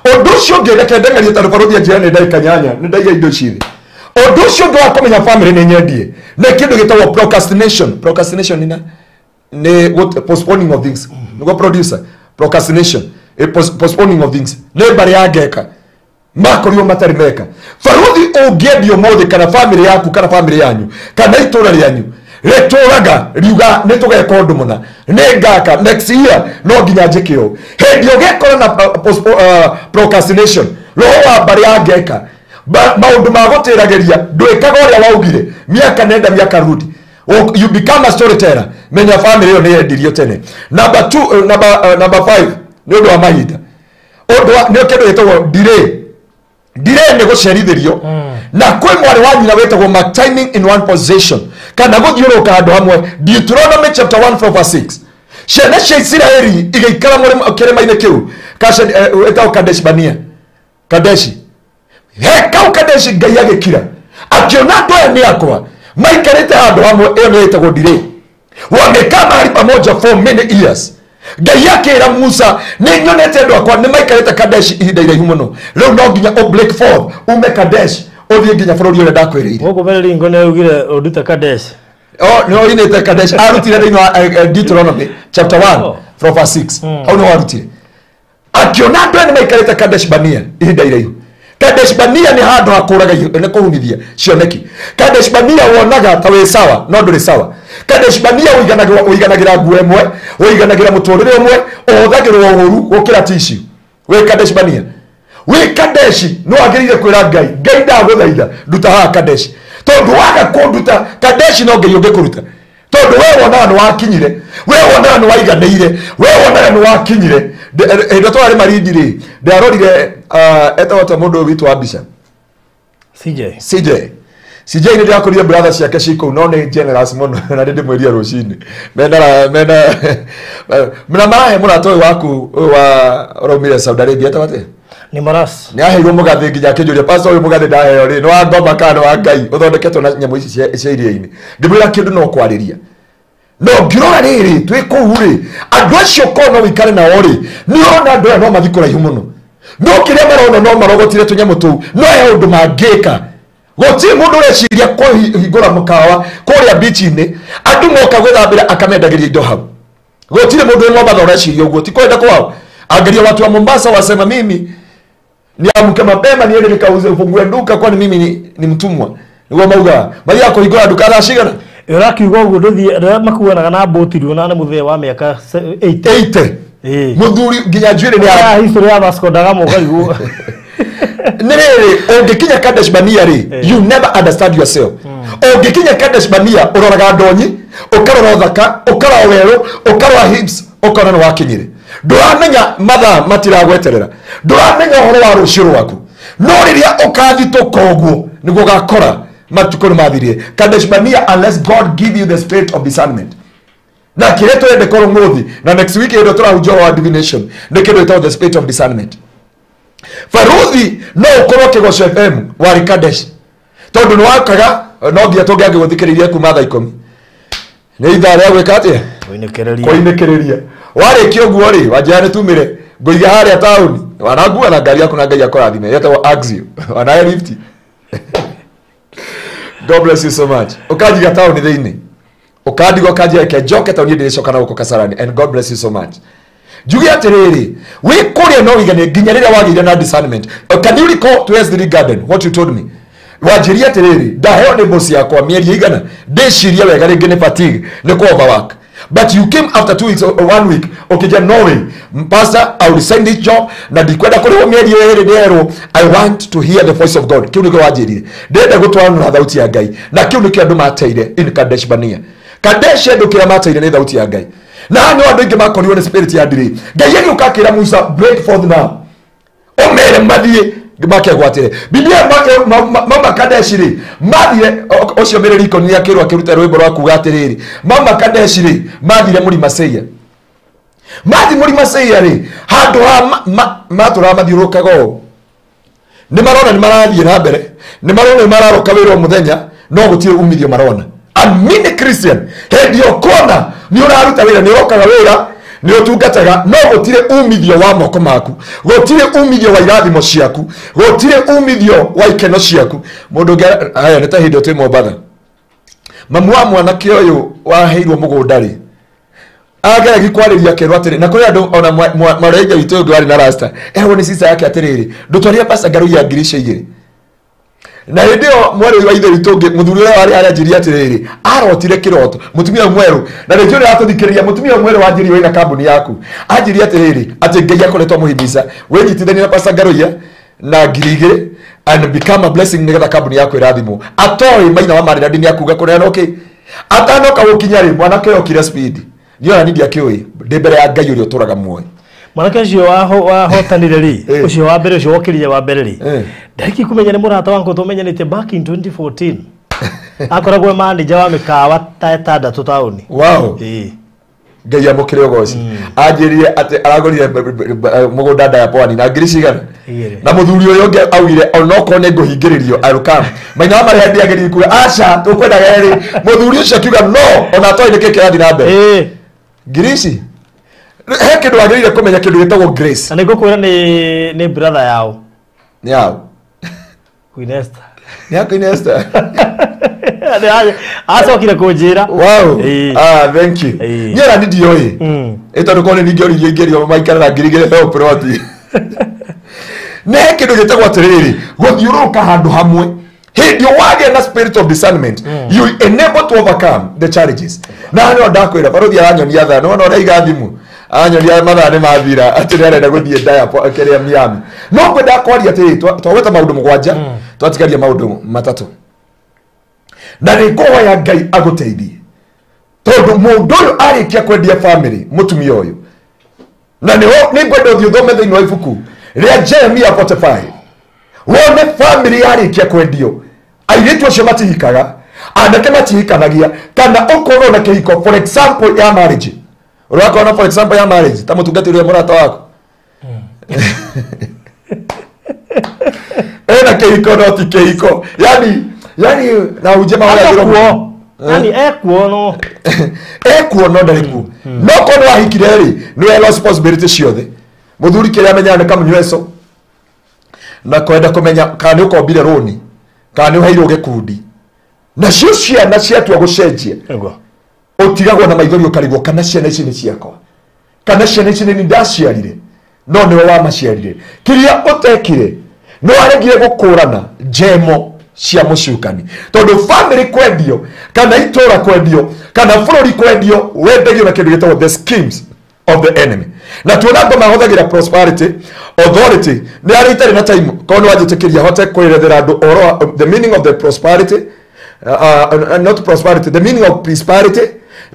Ũndũ ũcio ũngĩ, reke ndengerie tondũ barũthi anjĩra nĩ ndagĩka 8, nĩ ndaiga indo ici thĩ. Ũndũ ũcio ũngĩ wa kũmenya family nĩ nyendie, nĩ kĩndũ gĩtagwo procrastination. Procrastination nĩ postponing of things. Nĩguo producer, procrastination, postponing of things. Nĩ mbarĩ ya ngeka. Makorirwo matarĩ meka. Barũthi ũngĩendia ũmũthĩ kana family yaku kana family yanyu kana itũra rĩanyu rĩtũraga riuga nĩ tũgeka ũndũ mũna, nĩ ngaka next year no nginya njĩke ũũ. Hĩndĩ ũgekora na procrastination, roho wa mbarĩ ya ngeka, maũndũ ma gũtĩragĩria, ndwĩkaga ũrĩa waugire miaka nenda miaka rudi. You become a storyteller. Menya family ĩyo nĩ yendirio tene. Number two, number 5, nĩ ũndũ wa mahinda. Ũndũ wa, nĩ kĩndũ gĩtagwo delay. Delay nĩ gũcerithĩrio. Na kwĩ mwarĩ wa nyina wĩtagwo mark timing in one position, kana gũthiũrũrũka handũ hamwe. Deuteronomy chapter 1 verse 6. Ciana cia Isiraeli igĩikara kĩrĩma-inĩ kĩu, wĩtagwo Kadesh Barnea. Kadeshi. He kau Kadeshi Ngai agĩkira. Akĩona andũ aya nĩ akwa, maikarĩte handũ hamwe, ĩyo nĩyo ĩtagwo delay. Wamekaa mahali pamoja for many years. Ngai akĩra Musa, nĩ nyonete andũ akwa nĩ maikarĩte Kadesh ihinda iraihu mũno, rĩu no nginya ũ break forth ume Kadesh ũthiĩ nginya bũrũri ũrĩa ndakwĩrĩire. Gũkũ Berelingo nĩ augire ũndute Kadesh. Oh, nĩ oinĩte Kadesh, arutire thĩinĩ wa Deuteronomy chapter 1 from verse 6. Hau nĩho arutire. Akĩona andũ aya nĩ maikarĩte Kadesh Barnea ihinda iraihu. Kadesh Barnea nĩ handũ ha kũraga, nĩ kũhunithia cioneki. Kadesh Barnea wonaga ta wĩ sawa no ndũrĩ sawa. Kadesh Barnea ũiganagĩra nguo ĩmwe, ũiganagĩra mũtũrĩre ũmwe, ũhũthagĩrwo ũru gũkĩra tissue. Wĩ Kadesh Barnea. Wĩ Kadesh nĩ wagĩrĩire kwĩra Ngai, Ngai ndagũthaitha nduta haha Kadesh. Tondũ waga kũnduta Kadesh no Ngai ũngĩkũruta. Tondũ we wonaga nĩ wakinyire, we wonaga nĩ waiganĩire, we wonaga nĩ wakinyire. Hĩndĩ ĩrĩa twarĩ Malindi rĩ, ndĩrarorire etagwo atĩa mũndũ ũyũ witũ wa mbica? CJ. CJ. CJ nĩ ndĩrakorire brother ciake ci kũu, no nĩ generous mũno na nĩ ndĩmwĩrire rũcinĩ. Mena mena na marahe mũrata ũyũ waku ũyũ wa ũraumire Saudi Arabia etagwo atĩa? Ni Maras. Nĩ aheirwo mũgathĩ nginya akĩnjũria, pastor ũyũ mũgathĩ ndaheo rĩ, nĩ wa ngoma kana nĩ wa Ngai ũthondeketwo na nyamũ ici cia iria-inĩ. Ngĩmwĩra kĩndũ no kwarĩria. No ngĩrora rĩrĩ twĩ kũu rĩ, andũ acio korwo no ũikare nao rĩ, nĩ ũrona andũ aya no mathiĩ kũraihu mũno. No kĩrĩa marona no marogotire tũnyamũ tũu, no he ũndũ mangĩka. Gũtirĩ mũndũ ũreciria kũhingũra mũkawa kũrĩa beach-inĩ, andũ moka gwĩthambĩra akamendagĩria indo hau. Gũtirĩ mũndũ wĩ Mombasa ũreciria ũguo, ti kwenda kwao. Angalia watu wa Mombasa wasema mimi niamke mapema niende nikauze ufungue duka, kwani mimi ni mtumwa. Niguo maugaga mathiaga kũhingũra nduka thaa cigana? Ũrakiuga ũguo ndũthiĩ rĩrĩa makuanaga na mbũti ruo na nĩ mũthee wa mĩaka 80. 80. Mũthuri nginya njuĩrĩ nĩ ya history ya Vasco da Gama ũkaigua. Nĩ rĩrĩ, ũngĩkinya Kadesh Barnea rĩ, you never understand yourself. Ũngĩkinya Kadesh Barnea ũroraga ndonyi, ũkarora ũthaka, ũkarora werũ, ũkarora hips, ũkona nĩ wakinyire. Ndũramenya mathaa matiragweterera, ndũramenya ũhoro wa rũciũ rwaku. No rĩrĩa ũkathitũka ũguo nĩguo ũgakora matukũ nĩ mathirire. Kadesh Barnea, unless God give you the spirit of discernment. Na kĩrĩa tũrenda korwo mũthĩ na next week ĩrĩa tũrahunjia ũhoro wa divination nĩ kĩndũ gĩtagwo the spirit of discernment. Baruthi no ũkorwo Kĩgoco FM warĩ Kadesh, tondũ nĩ wakaga no nginya tũngĩangĩgũthikĩrĩria kuma thaa 10. Nĩ ithaa rĩa gwĩka atĩa? Kũinĩkĩrĩria. Warĩkia ũguo rĩ, wanjĩra nĩ tumĩre ngũiga harĩa taũni, wanangua na ngari yaku na Ngai akũrathime, yetagwo Axio, wanahe lift. God bless you so much. Ũkanjiga taũni thĩinĩ, ũkandigwo ũkanjĩra reke njoke taũni ndĩrĩcoka na gũkũ Kasarani, and God bless you so much. Njuge atĩrĩrĩ, wĩ kũrĩa no wĩiganie nginya rĩrĩa wagĩire na discernment. Can you recall to S3 Garden what you told me? Wanjĩria atĩrĩrĩ, ndaheo nĩ boss yakwa mĩeri ĩigana, ndĩcirie wega rĩngĩ nĩ fatigue, nĩ kũ overwork. But you came after 2 weeks or 1 week, okay, no way. Pastor, I will resign this job. Na ndikwenda kũrĩhwo mĩeri ĩrĩ ndĩrerwo, I want to hear the voice of God. Kĩu nĩkĩo wanjĩrire. Ndĩrenda gũtwarana na thauti ya Ngai. Na kĩu nĩkĩo andũ mateire in Kadesh Barnea. Kadesh andũ kĩrĩa mateire nĩ thauti ya Ngai. Na haha nĩho andũ aingĩ makorirwo nĩ spirit ya delay. Ngai agĩũka akĩra Musa, break forth now. Ũmere mathiĩ makegwatĩre. Biblia mama Kadesh rĩ, mathire ũcio mĩrĩriko nĩ akĩrwo akĩruta rwĩmbo rwa kuga atĩrĩrĩ, mama Kadesh rĩ, mathire mũrima Seir. Mathi mũrima Seir rĩ, handũ ha matũraga mathiũrũrũkaga ũũ. Nĩ marona nĩ marathiĩ na mbere, nĩ marona nĩ mararoka wĩra o mũthenya, no gũtirĩ umithio marona. Amini Christian, hĩndĩ ĩyo ũkona nĩ ũraruta wĩra, nĩ ũrokaga wĩra, nĩ ũtungataga, no gũtirĩ umithio wa moko maku, gũtirĩ umithio wa irathimo ciaku, gũtirĩ umithio wa ikeno ciaku. Mũndũ ũngĩ, haya nĩ ta hĩndĩ ĩyo twĩ Mombatha, mamu wa mwanake ũyũ waheirwo mũgũnda rĩ, ageragia kwarĩria akĩrwo atĩrĩ, na kũrĩ andũ ona mwarĩ wa ithe witũ ũngĩ warĩ na rasta, erwo nĩ sister yake atĩrĩrĩ, ndũtwarire pastor Ngaruiya ngiri icio igĩrĩ. Na hĩndĩ ĩyo mwarĩ wa ithe witũ ũngĩ, mũthuri ũrĩa warĩ harĩa anjĩrire atĩrĩrĩ, arotire kĩroto, mũtumia ũyũ mwerũ, na rĩngĩ ũrĩa atũthikĩrĩria, mũtumia ũyũ mwerũ wanjĩrire wĩna kambuni yaku, anjĩrire atĩrĩrĩ, atĩ Ngai akoretwo amũhimiza, wĩnyitithanie na pastor Ngaruiya na ngiri igĩrĩ and become a blessing nĩgetha kambuni yaku ĩrathimwo. Atoĩ maina wa marĩ na ndini akuga kũneana okay. Atanoka gũkinya rĩ, mwanake ũyũ okire speed. Niĩ ona niĩ ndiakĩũĩ, ndĩ mbere ya Ngai ũrĩa ũtũraga muoyo. Mwanake ũcio wahotanire rĩ, ũcio wa mbere, ũcio wokĩrire wa mbere rĩ, ndarĩkia kũmenya nĩ mũrata wakwa tũmenyanĩte back in 2014. Akoragwo manager wa mĩkawa ta ĩtandatũ taũni. Wow. Ngai amũkĩre ũgoci. Anjĩrire atĩ aragũrire mũgũnda ndaya pwani na ngiri cigana. Na mũthuri ũyũ ũngĩ augire onokorwo nĩ ngũhingĩrĩrio arukam. Maina wa marĩa ndiagĩrĩire kuga aca tũkwendaga erĩ. Mũthuri ũcio akiuga no ona atoĩ nĩkĩ kĩrathiĩ na mbere. Ngiri ici he kĩndũ wagĩrĩire kũmenya kĩndũ gĩtagwo grace. Na nĩngũkwĩra nĩ brother yao. Nĩ yao. Queen Esther. Nĩ ya Queen Esther. Acokire kũnjĩra. Wow. Ah, thank you. Niĩ ona niĩ ndioĩ. Ĩ tondũ korwo nĩ niĩ ingĩoririe ingĩerirwo maikaraga ngiri igĩrĩ heo ploti. Nĩ he kĩndũ gĩtagwo atĩrĩrĩ, gũthiũrũrũka handũ hamwe. Hĩndĩ ĩyo wagĩa na spirit of discernment, you enable to overcome the challenges. Na no ndakwĩra barothi aranyonia thaa, nĩwona ũrĩa aiga thimũ aranyonia mathaa nĩ mathira atĩ nĩ arenda gũthiĩ ndaya kĩrĩa Miami. No ngwendaga kwaria atĩrĩrĩ, twagweta maũndũ mũgwanja, twatigaria maũndũ matatũ. Na nĩ ngũhoya Ngai agũteithie tondũ mũndũ ũyũ arĩkia kwendia family mũtumia ũyũ, na nĩho nĩ ngwenda ũthiĩ ũthome thĩinĩ wa ibuku rĩa Jeremia 45 wone family yarĩkia kwendio airĩtu acio matihikaga, anake matihikanagia, kana ũkorwo na kĩhiko for example ya marriage. Ũrakorwo na for example ya marriage ta mũtungatĩri ũrĩa mũrata waku ena kĩhiko no ti kĩhiko, yani na uje mahoyagĩrwo Ekuo. Yani ekuo no ekuo no ndarĩ kuo. No korwo wahikire rĩ, nĩ responsibility ciothe. Mũthuri kĩrĩa amenyaga nĩ kamũnyweco na kwenda kũmenya kana nĩ ũkombire rũni kana nĩ ũheirwo gĩkundi, nacio ciana ciatua gũcenjia ũtigagwo na maithori ũkarigwo kana ciana ici nĩ ciakwa kana ciana ici nĩ ndaciarire no nĩwe wamaciarire. Kĩrĩa ũtekire no aregire gũkũrana njemo cia mũcukani, tondũ family kwendio kana itũra kwendio kana bũrũri kwendio wendagio na kĩndũ gĩtagwo the schemes of the enemy. Na tuona andũ mahũthagĩra prosperity authority nĩ arĩa itarĩ na time korwo nĩ wanjĩtĩkĩria hote kwĩrethera andũ ũhoro the meaning of the prosperity, not prosperity, the meaning of prosperity,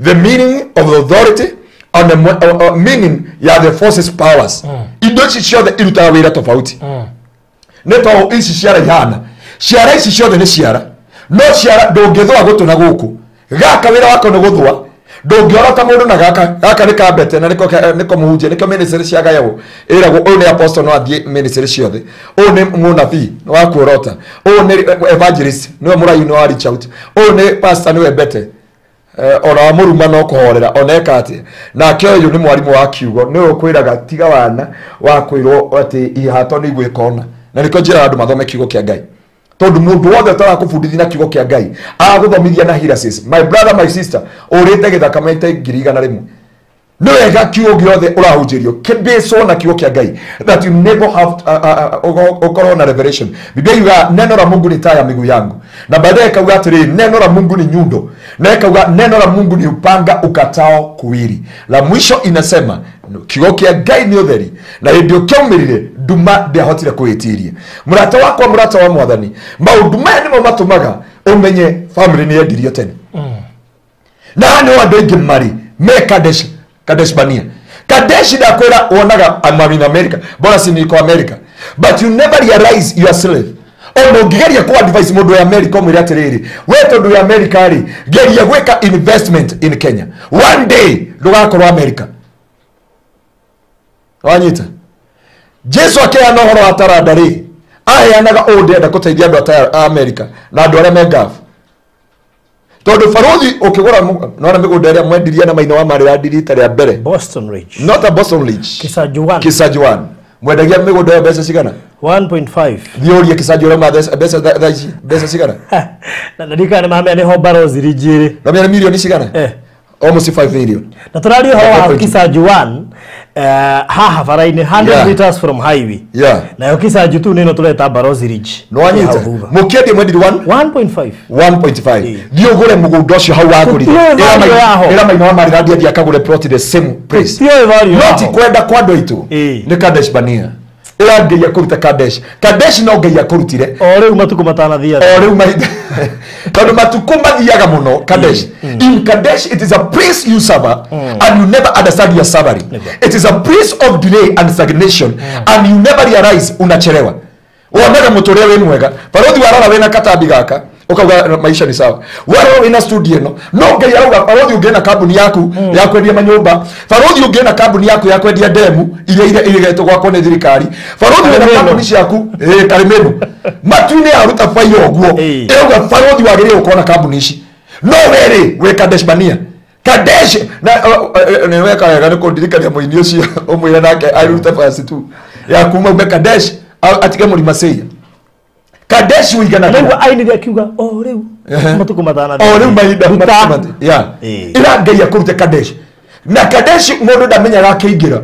the meaning of the authority and the meaning ya the forces powers. Indo ici ciothe irutaga wĩra tofauti. Nĩ tondũ ici ciara ihana, ciara ici ciothe nĩ ciara, no ciara ndũngĩthũa gũtũ na gũkũ gaka wĩra wako nĩ gũthũa, ndũngĩorota mũndũ na gaka gaka nĩ kambete na nĩko mũhunjia nĩko ministry ciagayagwo ĩragwo ũyũ nĩ apostle no athiĩ ministry ciothe, ũyũ nĩ mũnabii nĩ wa kuorota, ũyũ nĩ evangelist nĩwe mũraihu nĩ wa reach out, ũyũ nĩ pastor nĩwe mbete ona wa mũruma no kũhorera ona eka atĩa, nake ũyũ nĩ mwarimũ wa kiugo nĩwe ũkwĩraga tiga wana wa kwĩrwo atĩ ihato nĩ igwĩka ona, na nĩkĩo njĩraga andũ mathome kiugo kĩa Ngai tondũ mũndũ wothe ũtarakũbundithia na kiugo kĩa Ngai agũthomithia na hirasis. My brother, my sister, ũrĩte gĩthaka maita 100,000 nĩ wega kiugo gĩothe ũrahunjĩrio kĩbĩcwo na kiugo kĩa Ngai that you never have ũkorwo na revelation. Biblia yuga neno la Mungu ni taa ya miguu yangu, na baadaye ikauga atĩrĩrĩ neno la Mungu ni nyundo, na ikauga neno la Mungu ni upanga ukatao kuwili. La mwisho inasema kiugo kĩa Ngai nĩ ũtheri, na hĩndĩ ũkĩaumĩrire nduma ndĩahotire kwĩtiria. Mũrata wakwa, mũrata wa Mwathani, maũndũ maya nĩmo matũmaga ũmenye family nĩ yendirio tene. Na haha nĩho andũ aingĩ marĩ me Kadesh, Kadesh Barnea. Kadesh ndakwĩra wonaga I'm in America, bora si niko America, but you never realize you are slave. Ona ũngĩgeria kũ advise mũndũ wa America ũmwĩre atĩrĩrĩ, we tondũ wĩ America rĩ, geria gwĩka investment in Kenya, one day ndũgakorwo America. Wanyita? Jesu akĩheana ũhoro wa taranda rĩ, aheanaga ũũ ndĩrenda gũteithia andũ a America na andũ arĩa me Gulf. Tondũ barothi ũkĩgũra nona mĩgũnda ĩrĩa mwendirie na maina wa marĩ ya ndirita rĩa mbere. Boston Ridge. Not a Boston Ridge. Kisajuan. Kisajuan. Mwendagia mĩgũnda ĩyo mbeca cigana? 1.5. Thiĩ ũrie Kisajuan ma mbeca thaa ici, mbeca cigana? Na ndirikana nĩ mamenya nĩho Barozi Ridge ĩrĩ. Na menya nĩ mirioni cigana? Almost 5 million. Na tũraria ũhoro wa Kisajuan haha bara-inĩ 100 meters from highway. Nayo Kisaju tu nĩno tũreta Barozi Ridge. Nĩwanyita? Mũkĩendia mwendirie 1.5. 1.5. Thiĩ ũgũre mũgũnda ũcio hau wagũrire. Ĩra maina wa marĩ rathiĩ akagũre plot the same place. No ti kwenda kwa andũ aitũ. Nĩ Kadesh Barnea. Ĩra Ngai akũrute Kadesh. Kadesh no Ngai akũrutire. O rĩu matukũ matanathiaga. O rĩu mahinda. Tondũ matukũ mathiaga mũno Kadesh. In Kadesh it is a place you suffer and you never understand your suffering. It is a place of delay and stagnation and you never realize unachelewa. Wonaga mũtũrĩre wĩ mwega. Barothi warora wĩna katambi gaka Ukauga maisha ni sawa. Wewe wina studio ino no Ngai arauga barothi ungiena kambuni yaku ya kwendia manyumba, barothi ungiena kambuni yaku ya kwendia demu iria iregetwo gwakwo nĩ thirikari, barothi wina kambuni ciaku karimenu matu-inĩ aruta bairo ũguo ĩrauga barothi wagĩrĩirwo gũkorwo na kambuni ici. No were we Kadesh Barnea Kadesh na nĩ weka wega nĩ kũndirikania mũini ũcio ũmwĩre nake arute verse 2 ya kuma ume Kadesh atige mũrima Seia. Kadesh wigana nĩguo ainire akiuga o rĩu matuko matana o rĩu mahinda matumate ya ira Ngai akũrute Kadesh na Kadesh mũndũ ndamenyaga akĩingĩra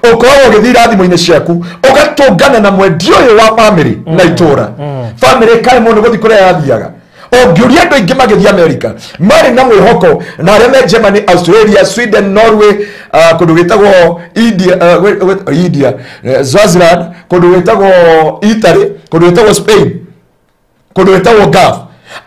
ũkoragwo ũgĩthiĩ irathimo-inĩ ciaku ũgatũngana na mwendia ũyũ wa family na itũra family ĩkaremwo nĩ gũthiĩ kũrĩa yathiaga. Ũngĩũria andũ aingĩ magĩthiĩ America marĩ na mwĩhoko na arĩa me Germany, Australia, Sweden, Norway, kũndũ gwĩtagwo India, India, Swaziland, kũndũ gwĩtagwo Italy, kũndũ gwĩtagwo Spain, kũndũ gwĩtagwo Gulf.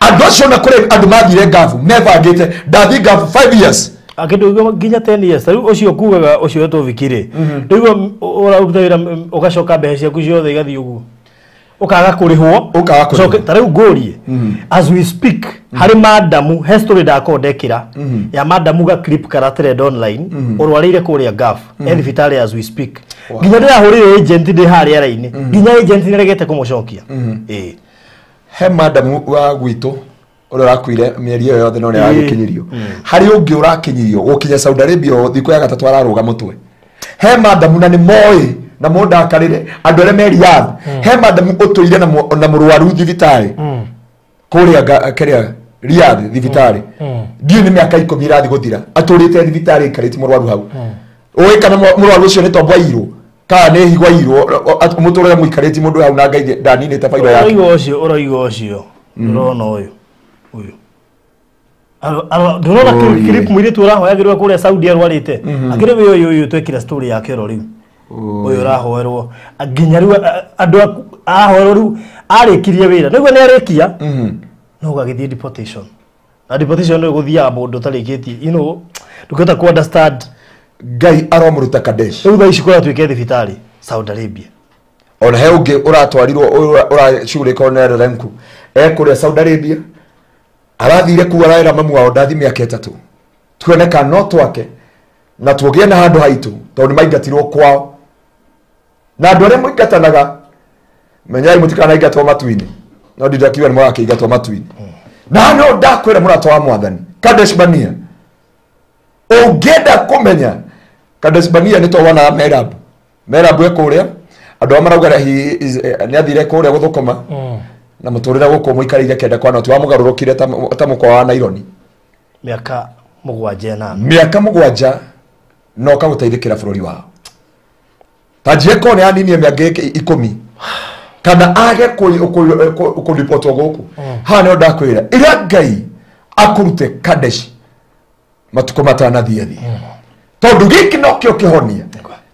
Andũ acio na kũrĩ andũ mathire Gulf mebangĩte ndathiĩ Gulf 5 years akĩndũ nginya 10 years. Rĩu ũcio kugaga ũcio wetwo Vikiri rĩu ũraruta wĩra ũgacoka mbeca ciaku ciothe igathiĩ ũguo ukaga kurihwo ucoke ta riu ngurie as we speak hari madamu he story ndako ndekira ya madamu ga clip kara trend online urwarire kuria Gulf e thibitarĩ as we speak nginya ndirahurire agent ndi haria raini nginya agent niregete kumucokia. He madamu wa gwitũ ũrĩa ũrakuire mĩeri ĩyo yothe no nĩ aragĩkinyirio harĩ ũngĩ ũrakinyirio gũkinya Saudi Arabia thikũ ya gatatũ ararũga mũtwe. He madamu na nĩ moĩ na mũndũ akarire andũ arĩa me Riyadh. He madamu ũtũire na mũrwaru thibitarĩ kũrĩa kĩrĩa Riyadh thibitarĩ ndiũĩ nĩ mĩaka 10 ĩrathiĩ gũthira atũrĩte thibitarĩ aikarĩte mũrwaru hau. Ũĩ kana mũrwaru ũcio nĩ tombo airwo kana nĩ higo airwo mũtũrĩre mũikarĩte mũndũ hau na Ngai ndaninĩte bairo yake. Ũroiga ũcio ũrona ũyũ ũyũ ndũrona clip mũirĩtu ũrahoyagĩrwo kũrĩa Saudi arwarĩte akĩrĩ ũyũ ũyũ twekire story yake oro rĩu ũyũ ũrahoerwo nginya rĩu andũ arahoerwo rĩu arĩkirie wĩra nĩguo nĩ arĩkia no ũgagĩthiĩ deportation na deportation nĩ gũthiaga mũndũ ũtarĩkĩtie you know ndũkĩhota ku understand. Ngai aromũruta Kadesh rĩu thaa ici kũratuĩke thibitarĩ Saudi Arabia. Ona he ũngĩ ũratwarirwo ũracugurĩkwo nĩ Rerenku ekũrĩa Saudi Arabia arathire kuo araĩra mamu wao ndathi mĩaka 3 tuoneka no twake na tuogĩe na handũ haitũ tondũ nĩmaingatirwo kwao na andũ arĩa mũingatanaga menyai mũtikanaingatwo matu-inĩ no ndindakiuga nĩ mũgakĩingatwo matu-inĩ. Na no ndakwĩra mũrata wa mwathani Kadesh Barnea ũngĩenda kũmenya Kadesh Barnea nĩ twonaga Merab Merab e kũrĩa andũ arĩa marauga nĩ athire kũrĩa gũthũkũma na mũtũrĩre gũkũ mũikarĩire kenda kwa noti wamũgarũrũkire ta mũkwa wa naironi mĩaka 7 na mĩaka 7 no ũkagũteithĩkĩra bũrũri wao ta njie ko nĩ aninie mĩaka 10 kana age kũripotwo gũkũ. Haha nĩho ndakwĩra ira Ngai akũrute Kadesh matukũ matanathiĩ thĩ tondũ gĩkĩ nokĩo kĩhonia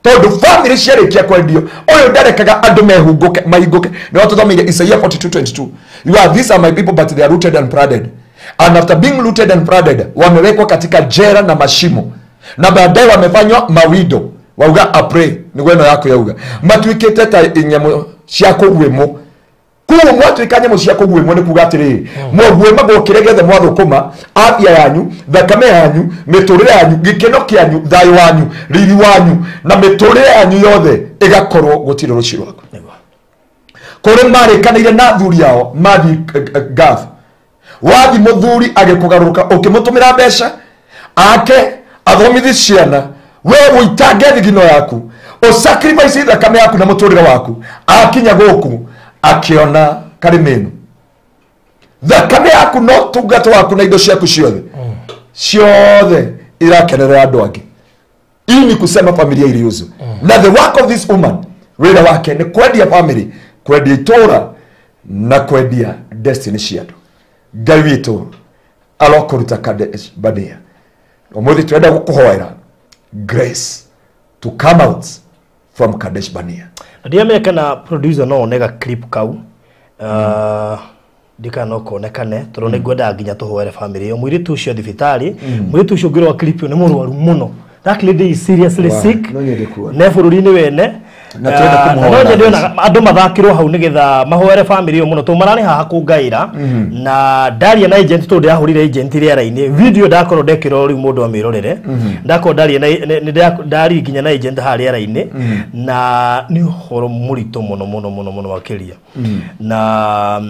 tondũ family ciarĩkia kwendio ũyũ ndarekaga andũ mehungũke mahingũke. Nĩ watũthomeire Isaiah 42:22 you are these are my people but they are rooted and planted and after being rooted and planted wamewekwa katika jera na mashimo na baadaye wamefanywa mawindo wauga apray nĩguo ĩno yaku yauga matuĩkĩte ta nyamũ cia kũguĩmwo. Koguo mwatuĩka nyamũ cia kũguĩmwo nĩ kuga atĩrĩrĩ mwaguĩmagwo kĩrĩa gĩothe mwathũkũma afya yanyu thakame yanyu mĩtũrĩre yanyu gĩkeno kĩanyu thayũ wanyu riri wanyu na mĩtũrĩre yanyu yothe ĩgakorwo gũtirĩ rũciũ rwaku. Kũrĩ marĩkanĩire na athuri ao mathiĩ Gulf wathi mũthuri agĩkũgarũrũka ũkĩmũtũmĩra mbeca ake athomithi ciana we ũitange thigino yaku ũsacrifice thakame yaku na mũtũrĩre waku akinya gũkũ akiona karimeno thakame yaku no tungata waku na indo ciaku ciothe ciothe irakenerera andũ angĩ. Hii ni kusema familia iliuzwa. Na the work of this woman wĩra wake nĩ kwendia family kwendia itũra na kwendia destiny cia andũ. Ngai witũ arokũruta Kadesh Barnea ũmũthĩ twenda gũkũhoera grace to come out from Kadesh Barnea. Ndiamenya kana producer no onega clip kau ndika no konekane tondũ nĩ ngwendaga nginya tũhoere family ĩyo mũirĩtu ũcio thibitarĩ mũirĩtu ũcio ũngĩrora clip ĩyo nĩ mũrwaru mũno. That lady is seriously sick. Ne bũrũri-inĩ wene Na twenda kũmũhoera. No ndĩona andũ mathakirwo hau nĩgetha mahoere family ĩyo mũno tũmararĩ haha kũngaĩra na ndaria na agent tondũ ndĩrahũrire agent rĩera-inĩ video ndakorwo ndekĩrwo rĩu mũndũ amĩrorere ndakorwo ndaria na ndari nginya na agent haha rĩera-inĩ na nĩ ũhoro mũritũ mũno mũno mũno mũno makĩria na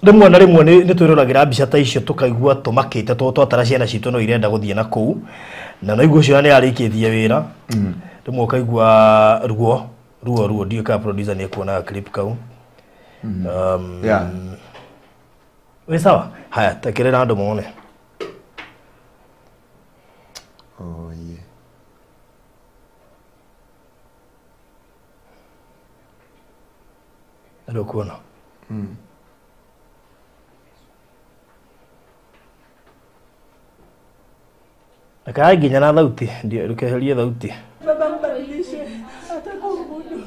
rĩmwe na rĩmwe nĩ twĩroragĩra mbica ta icio tũkaigua tũmakĩte tondũ twatara ciana citũ no irenda gũthiĩ na kũu na no igua ũcio nĩ arĩkĩtie wĩra rĩmwe ũkaigua ruo ruo ruo ndiũĩ kana producer nĩ ekuonaga clip kau. Yeah. Wĩ sawa haya tekĩrĩra andũ mone. Oh yeah. Andũ kuona. Reke nginya na thauti ndio rũkeherie thauti. Baba mbadilishe atakuabudu.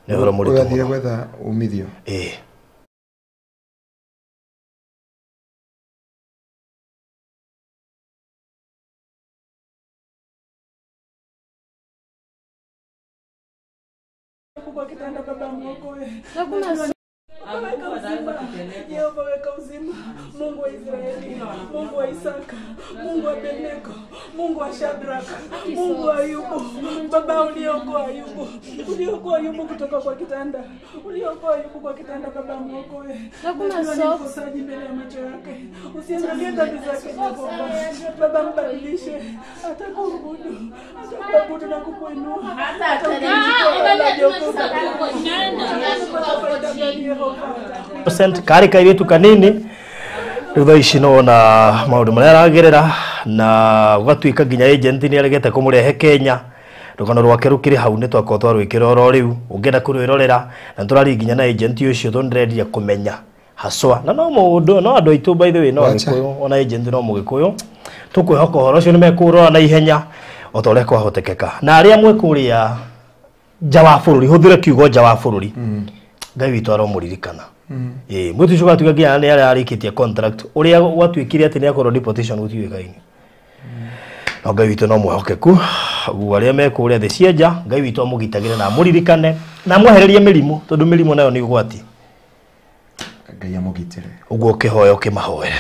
Nĩ ũhoro mũritũ Ũrathiĩ mũno. gwetha umithio. Ĩĩ. Kwa kitanda baba mwokoe. Hakuna Weka uzima. Yehova weka uzima. Mungu wa Israeli, Mungu wa Isaka, Mungu wa Abednego, Mungu wa Shadraka, Mungu wa Ayubu. Baba uliokoa Ayubu. Uliokoa Ayubu kutoka kwa kitanda. Uliokoa Ayubu kwa kitanda baba mwokoe. Hakuna Najua ni socks. mkosaji mbele ya macho yake. Usiangalie dhambi zake Jehova. Baba mbadilishe. Atakuabudu. Atakuabudu na kukuinua. Percent karĩ kairĩtu kanini rĩu thaa ici nona maũndũ marĩa aragerera na gũgatuĩka nginya agent nĩ aregete kũmũrehe Kenya rũgano rwake rũkĩrĩ hau nĩ twakorwo twarwĩkĩra oro rĩu ũngĩenda kũrwĩrorera na nĩtũraria nginya na agent ũcio tondũ ndĩrendia kũmenya haswa na no mũndũ no andũ aitũ by the way no Wacha. Agĩkũyũ ona agent no mũgĩkũyũ tũkwĩhoka ũhoro ũcio nĩ mekũũrora na ihenya o ta ũrĩa kwahotekeka na arĩa mwĩ kũrĩa nja wa bũrũri hũthĩre kiugo nja wa bũrũri Ngai witũ aromũririkana. Ĩĩ mwĩtu ũcio gwatuĩka nginya nĩ ararĩkĩtie contract ũrĩa gwatuĩkire atĩ nĩ akorwo deportation gũtiũĩkaine no Ngai witũ no mwĩhokeku ũguo arĩa me kũrĩa thĩ cia nja Ngai witũ amũgitagĩre na amũririkane na amwehererie mĩrimũ tondũ mĩrimũ nayo nĩ ũgwati Ngai amũgitĩre. ũguo ũkĩhoya ũkĩmahoere.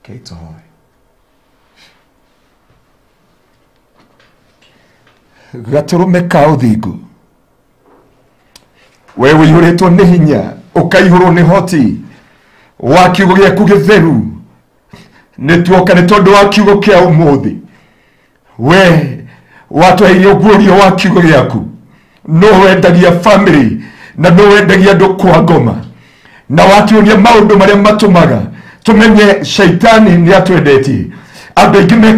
Kei tũhoe. Gatũrũme ka ũthingu we ũiyũrĩtwo nĩ hinya ũkaihũrwo nĩ hoti wa kiugo gĩaku gĩtheru nĩ tuoka nĩ tondũ wa kiugo kĩa ũmũthĩ we watweheire ũguũrio wa kiugo gĩaku no wendagia family na no wendagia andũ kwa ngoma na watuonia maũndũ marĩa matũmaga tũmenye shaitani nĩ atwendetie andũ aingĩ me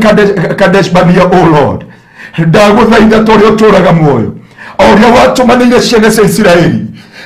Kadesh Barnea o Lord ndagũthaitha ta ũrĩa ũtũũraga muoyo o ũrĩa watũmanĩire ciana cia Isiraeli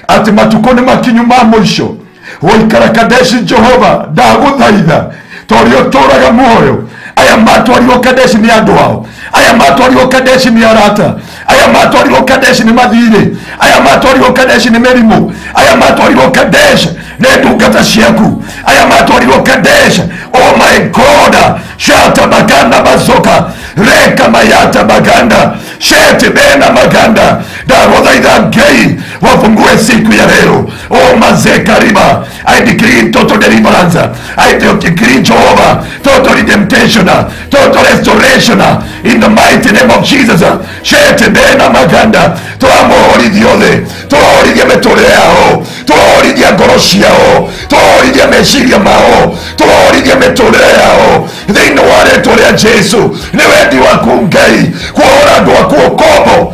atĩ matukũ nĩ makinyu ma mũico gũikara Kadeshi Jehova ndagũthaitha ta ũrĩa ũtũũraga muoyo aya matwarirwo Kadeshi nĩ andũ ao aya matwarirwo Kadeshi nĩ arata aya matwarirwo Kadeshi nĩ mathirĩ aya matwarirwo Kadeshi nĩ mĩrimũ aya matwarirwo Kadeshi nĩ ndungata ciaku aya matwarirwo Kadeshi oh my God shata maganda bazoka reka mayata maganda shete bena maganda ndagũthaitha Ngai wafungue siku ya leo oh mazekariba I decree total deliverance I decree Jehovah total redemption total restoration in the mighty name of Jesus shete bena maganda twamuhorithia othe twahoria mĩtũrĩre yao twahoria ngoro ciao twahoria meciria mao twahoria mĩtũrĩre yao thĩinĩ wa rĩtwa rĩa Jesu nĩ wendi waku Ngai kuohora andũ aku ũkombo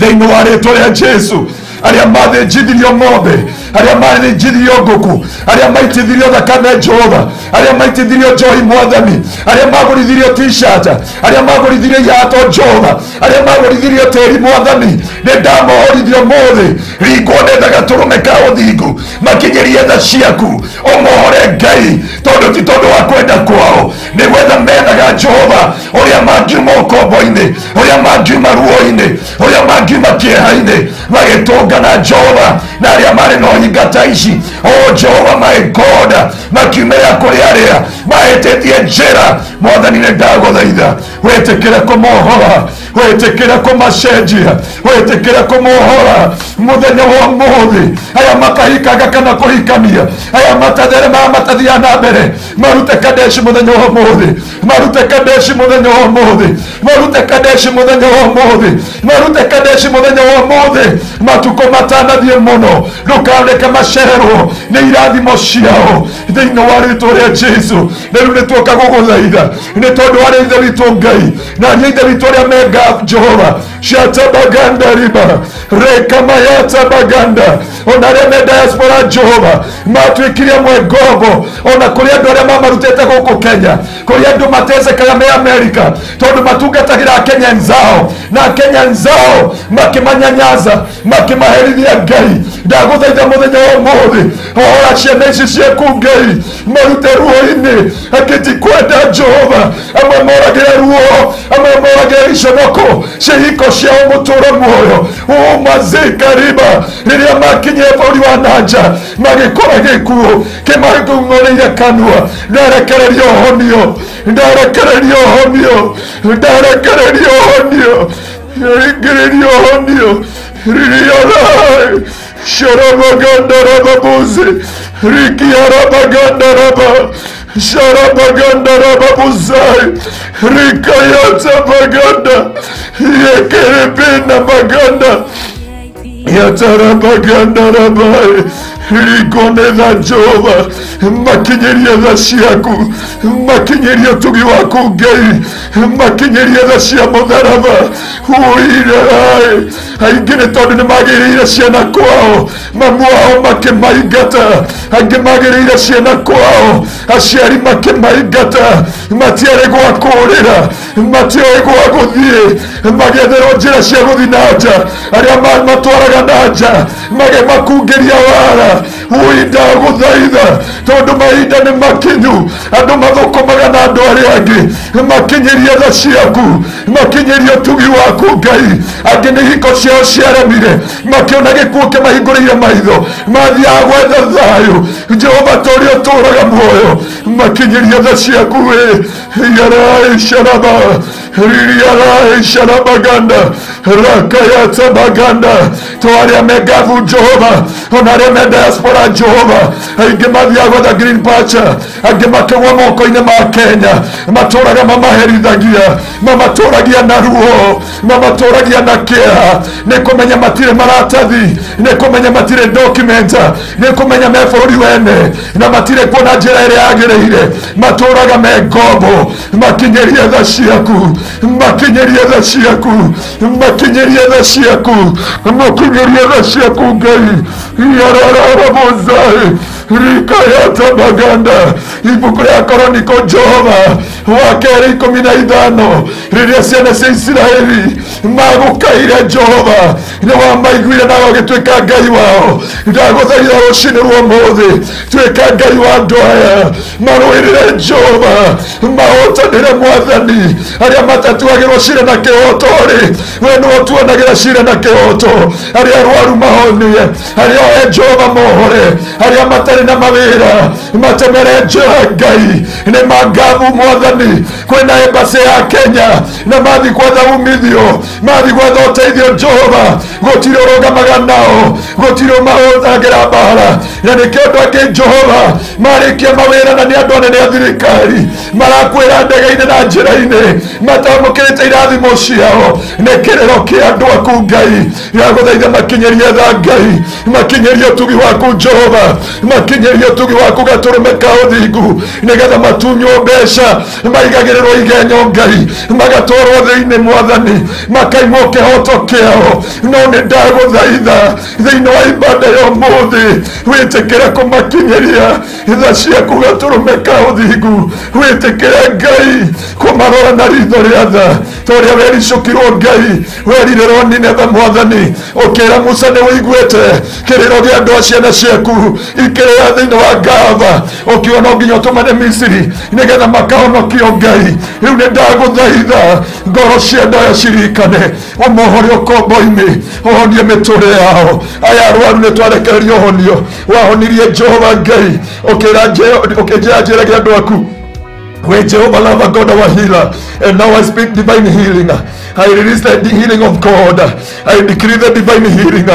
thĩinĩ wa rĩtwa rĩa Jesu arĩa mathĩnjithirio ng'ombe arĩa mathĩnjithirio ngũkũ arĩa maitithirio thakame Jehova arĩa maitithirio njohi mwathani arĩa magũrithirio t-shirt arĩa magũrithirio ihato Jehova arĩa magũrithirio tĩri mwathani nĩ ndamohorithio ũmũthĩ ringwo nĩ tha gatũrũme ka ũthingu makinyĩrie tha ciaku ũmohore Ngai tondũ ti tondũ wa kwenda kwao nĩ gwetha methaga Jehova ũrĩa mangiuma ũkombo-inĩ ũrĩa mangiuma ruo-inĩ ũrĩa mangiuma kĩeha-inĩ magĩtũngana Jehova na arĩa marĩ na ũhinga ta ici oh Jehova my God makiumĩra kũrĩ arĩa mahĩtĩtie njĩra mwathani nĩ ndagũthaitha wĩtĩkĩre kũmohora Wĩtĩkĩre kũmacenjia, wĩtĩkĩre kũmohora mũthenya wa ũmũthĩ. Aya makahikaga kana kũhikania, aya matatheremaga matathiaga na mbere, marute Kadeshi mũthenya wa ũmũthĩ, marute Kadeshi mũthenya wa ũmũthĩ, marute Kadeshi mũthenya wa ũmũthĩ, marute Kadeshi mũthenya wa ũmũthĩ. Matukũ matanathiĩ mũno, ndũkareke macererwo nĩ irathimo ciao thĩinĩ wa rĩtwa rĩa Jesu. Rĩu nĩ tuoka gũgũthaitha nĩ tondũ wa ithe witũ Ngai na ariũ a ithe witũ arĩa me Jehova shatabaganda riba rekamayata baganda, ona arĩa me diaspora Jehova matuĩkire amwe ngombo, ona kũrĩ andũ arĩa mamarutĩte gũkũ Kenya, kũrĩ andũ matecekaga me Amerika tondũ matungatagĩra Kenya nzao na Kenya nzao makĩmanyanyaza makĩmaherithia. Ngai, ndagũthaitha mũthenya wa ũmũthĩ, ohora ciana ici ciaku Ngai, marute ruo-inĩ akĩtikwenda Jehova. Amwe moragĩra ruo, amwe moragĩra iconoko cia ihiko ciao mũtũũro muoyo umazikariba. Rĩrĩa makinyire bũrũri wa nanja magĩkora gĩkuũ kĩmang'ũrĩire kanua. Ndarekereria ũhonio, ndarekereria ũhonio, ndarekereria ũhonio, ringĩrĩria ũhonio ririarai sharabagandarababuzi rikiarabagandaraba sharabagandarababuzayi rikayatabaganda yekerebena baganda yatarabagandarabai rikonetha Jehova. Makinyeria tha ciaku, makinyeria ũtugi waku Ngai, makinyeria tha cia mũtharaba uirai. Aingĩ nĩ tondũ nĩ magĩrĩire ciana kwao, mamu wao makĩmaingata. Angĩ magĩrĩire ciana kwao, aciari makĩmaingata, matiarĩ gwa kũũrĩra, matioĩ gwa gũthiĩ, magĩetherwo njĩra cia gũthiĩ na nja. Arĩa matwaraga na nja magĩmakungĩria wara. Ui, ndagũthaitha tondũ mahinda nĩ makinyu, andũ mathũkũmaga na andũ arĩa angĩ. Makinyĩrie tha ciaku, makinyĩrie ũtugi waku Ngai. Angĩ nĩ hiko ciao ciaremire, makĩona gĩkuũ kĩmahingũrĩire maitho, mathiaga gwetha thayũ. Jehova, ta ũrĩa ũtũũraga muoyo, makinyĩrie tha ciaku wĩ yarai sharaba ririarai sharabaganda rakayatabaganda. To arĩa me Gavu Jehova, ona arĩa me diaspora Jehova, aingĩ mathiaga gwetha green pasture, angĩ makĩgwa moko-inĩ ma Kenya, matũraga mamaherithagia, mamatũragia na ruo, mamatũragia na kĩeha, nĩ kũmenya matirĩ maratathi, nĩ kũmenya matirĩ document, nĩ kũmenya me bũrũri wene na matirĩ kuona njĩra ĩrĩa yagĩrĩire, matũraga me ngombo. Makinyĩrie tha ciaku, makinyĩrie tha ciaku, makinyĩrie tha ciaku, makinyĩrie tha ciaku Ngai. Yarararabozai rikayatabaganda. Ibuku rĩa Koroniko Jehova wa kerĩ 15, rĩrĩa ciana cia Isiraeli magũkaire Jehova, nĩ wamaiguire nawe ũgĩtuĩka Ngai wao. Ndagũthaitha rũcinĩ rwa ũmũthĩ, tuĩka Ngai wa andũ aya, marũĩrĩre Jehova, mahotanĩre Mwathani. Arĩa matatuagĩrwo cira na kĩhoto rĩ, we nĩwe ũtuanagĩra cira na kĩhoto. Arĩa arwaru mahonie, arĩa ohe Jehova mohore, arĩa matarĩ na mawĩra matemere njĩra Ngai. Nĩ mangabu Mwathani, kwĩna embassy ya Kenya na mathi gwetha umithio, mathi gwetha ũteithio Jehova, gũtirĩ ũrũgamaga nao, gũtirĩ ũmahũthagĩra mbara. Na nĩkĩo andũ angĩ Jehova marĩkia mawĩra na nĩ andũ anene a thirikari marakwĩra ndege-inĩ na njĩra-inĩ, matamũkĩrĩte irathimo ciao. Nĩ kĩrĩro kĩa andũ aku Ngai. Ndagũthaitha makinyĩrie tha Ngai, makinyĩrie ũtugi waku Jehova, makinyĩrie ũtugi waku gatũrũme ka ũthingu, nĩgetha matunywo mbeca, maigagĩrĩrwo igenyo Ngai, magatwarwo thĩinĩ Mwathani, makaimwo kĩhoto kĩao. No nĩ ndagũthaitha thĩinĩ wa ibada ya ũmũthĩ, wĩtĩkĩre kũmakinyĩria tha ciaku gatũrũme ka ũthingu. Wĩtĩkĩre Ngai kũmarora na ritho rĩa tha, ta ũrĩa wericũkirwo Ngai, werirĩrwo Nineve Mwathani, ũkĩra Musa nĩ wĩiguĩte kĩrĩro kĩa andũ a ciana ciaku ikĩrĩra thĩinĩ wa Gava, ũkiuga no nginya ũtũmane Misiri nĩgetha makahonokio Ngai. Rĩu nĩ ndagũthaitha ngoro cia andũ aya cirikane, ũmohore ũkombo-inĩ, ũhonie mĩtũrĩre yao. Aya arwaru nĩ twarekereria ũhonio wahonirie Jehova Ngai, ũkĩnjĩra njĩrage andũ aku. We Jehovah Lava God our healer, and now I speak divine healing. I release the healing of God. I decree the divine healing.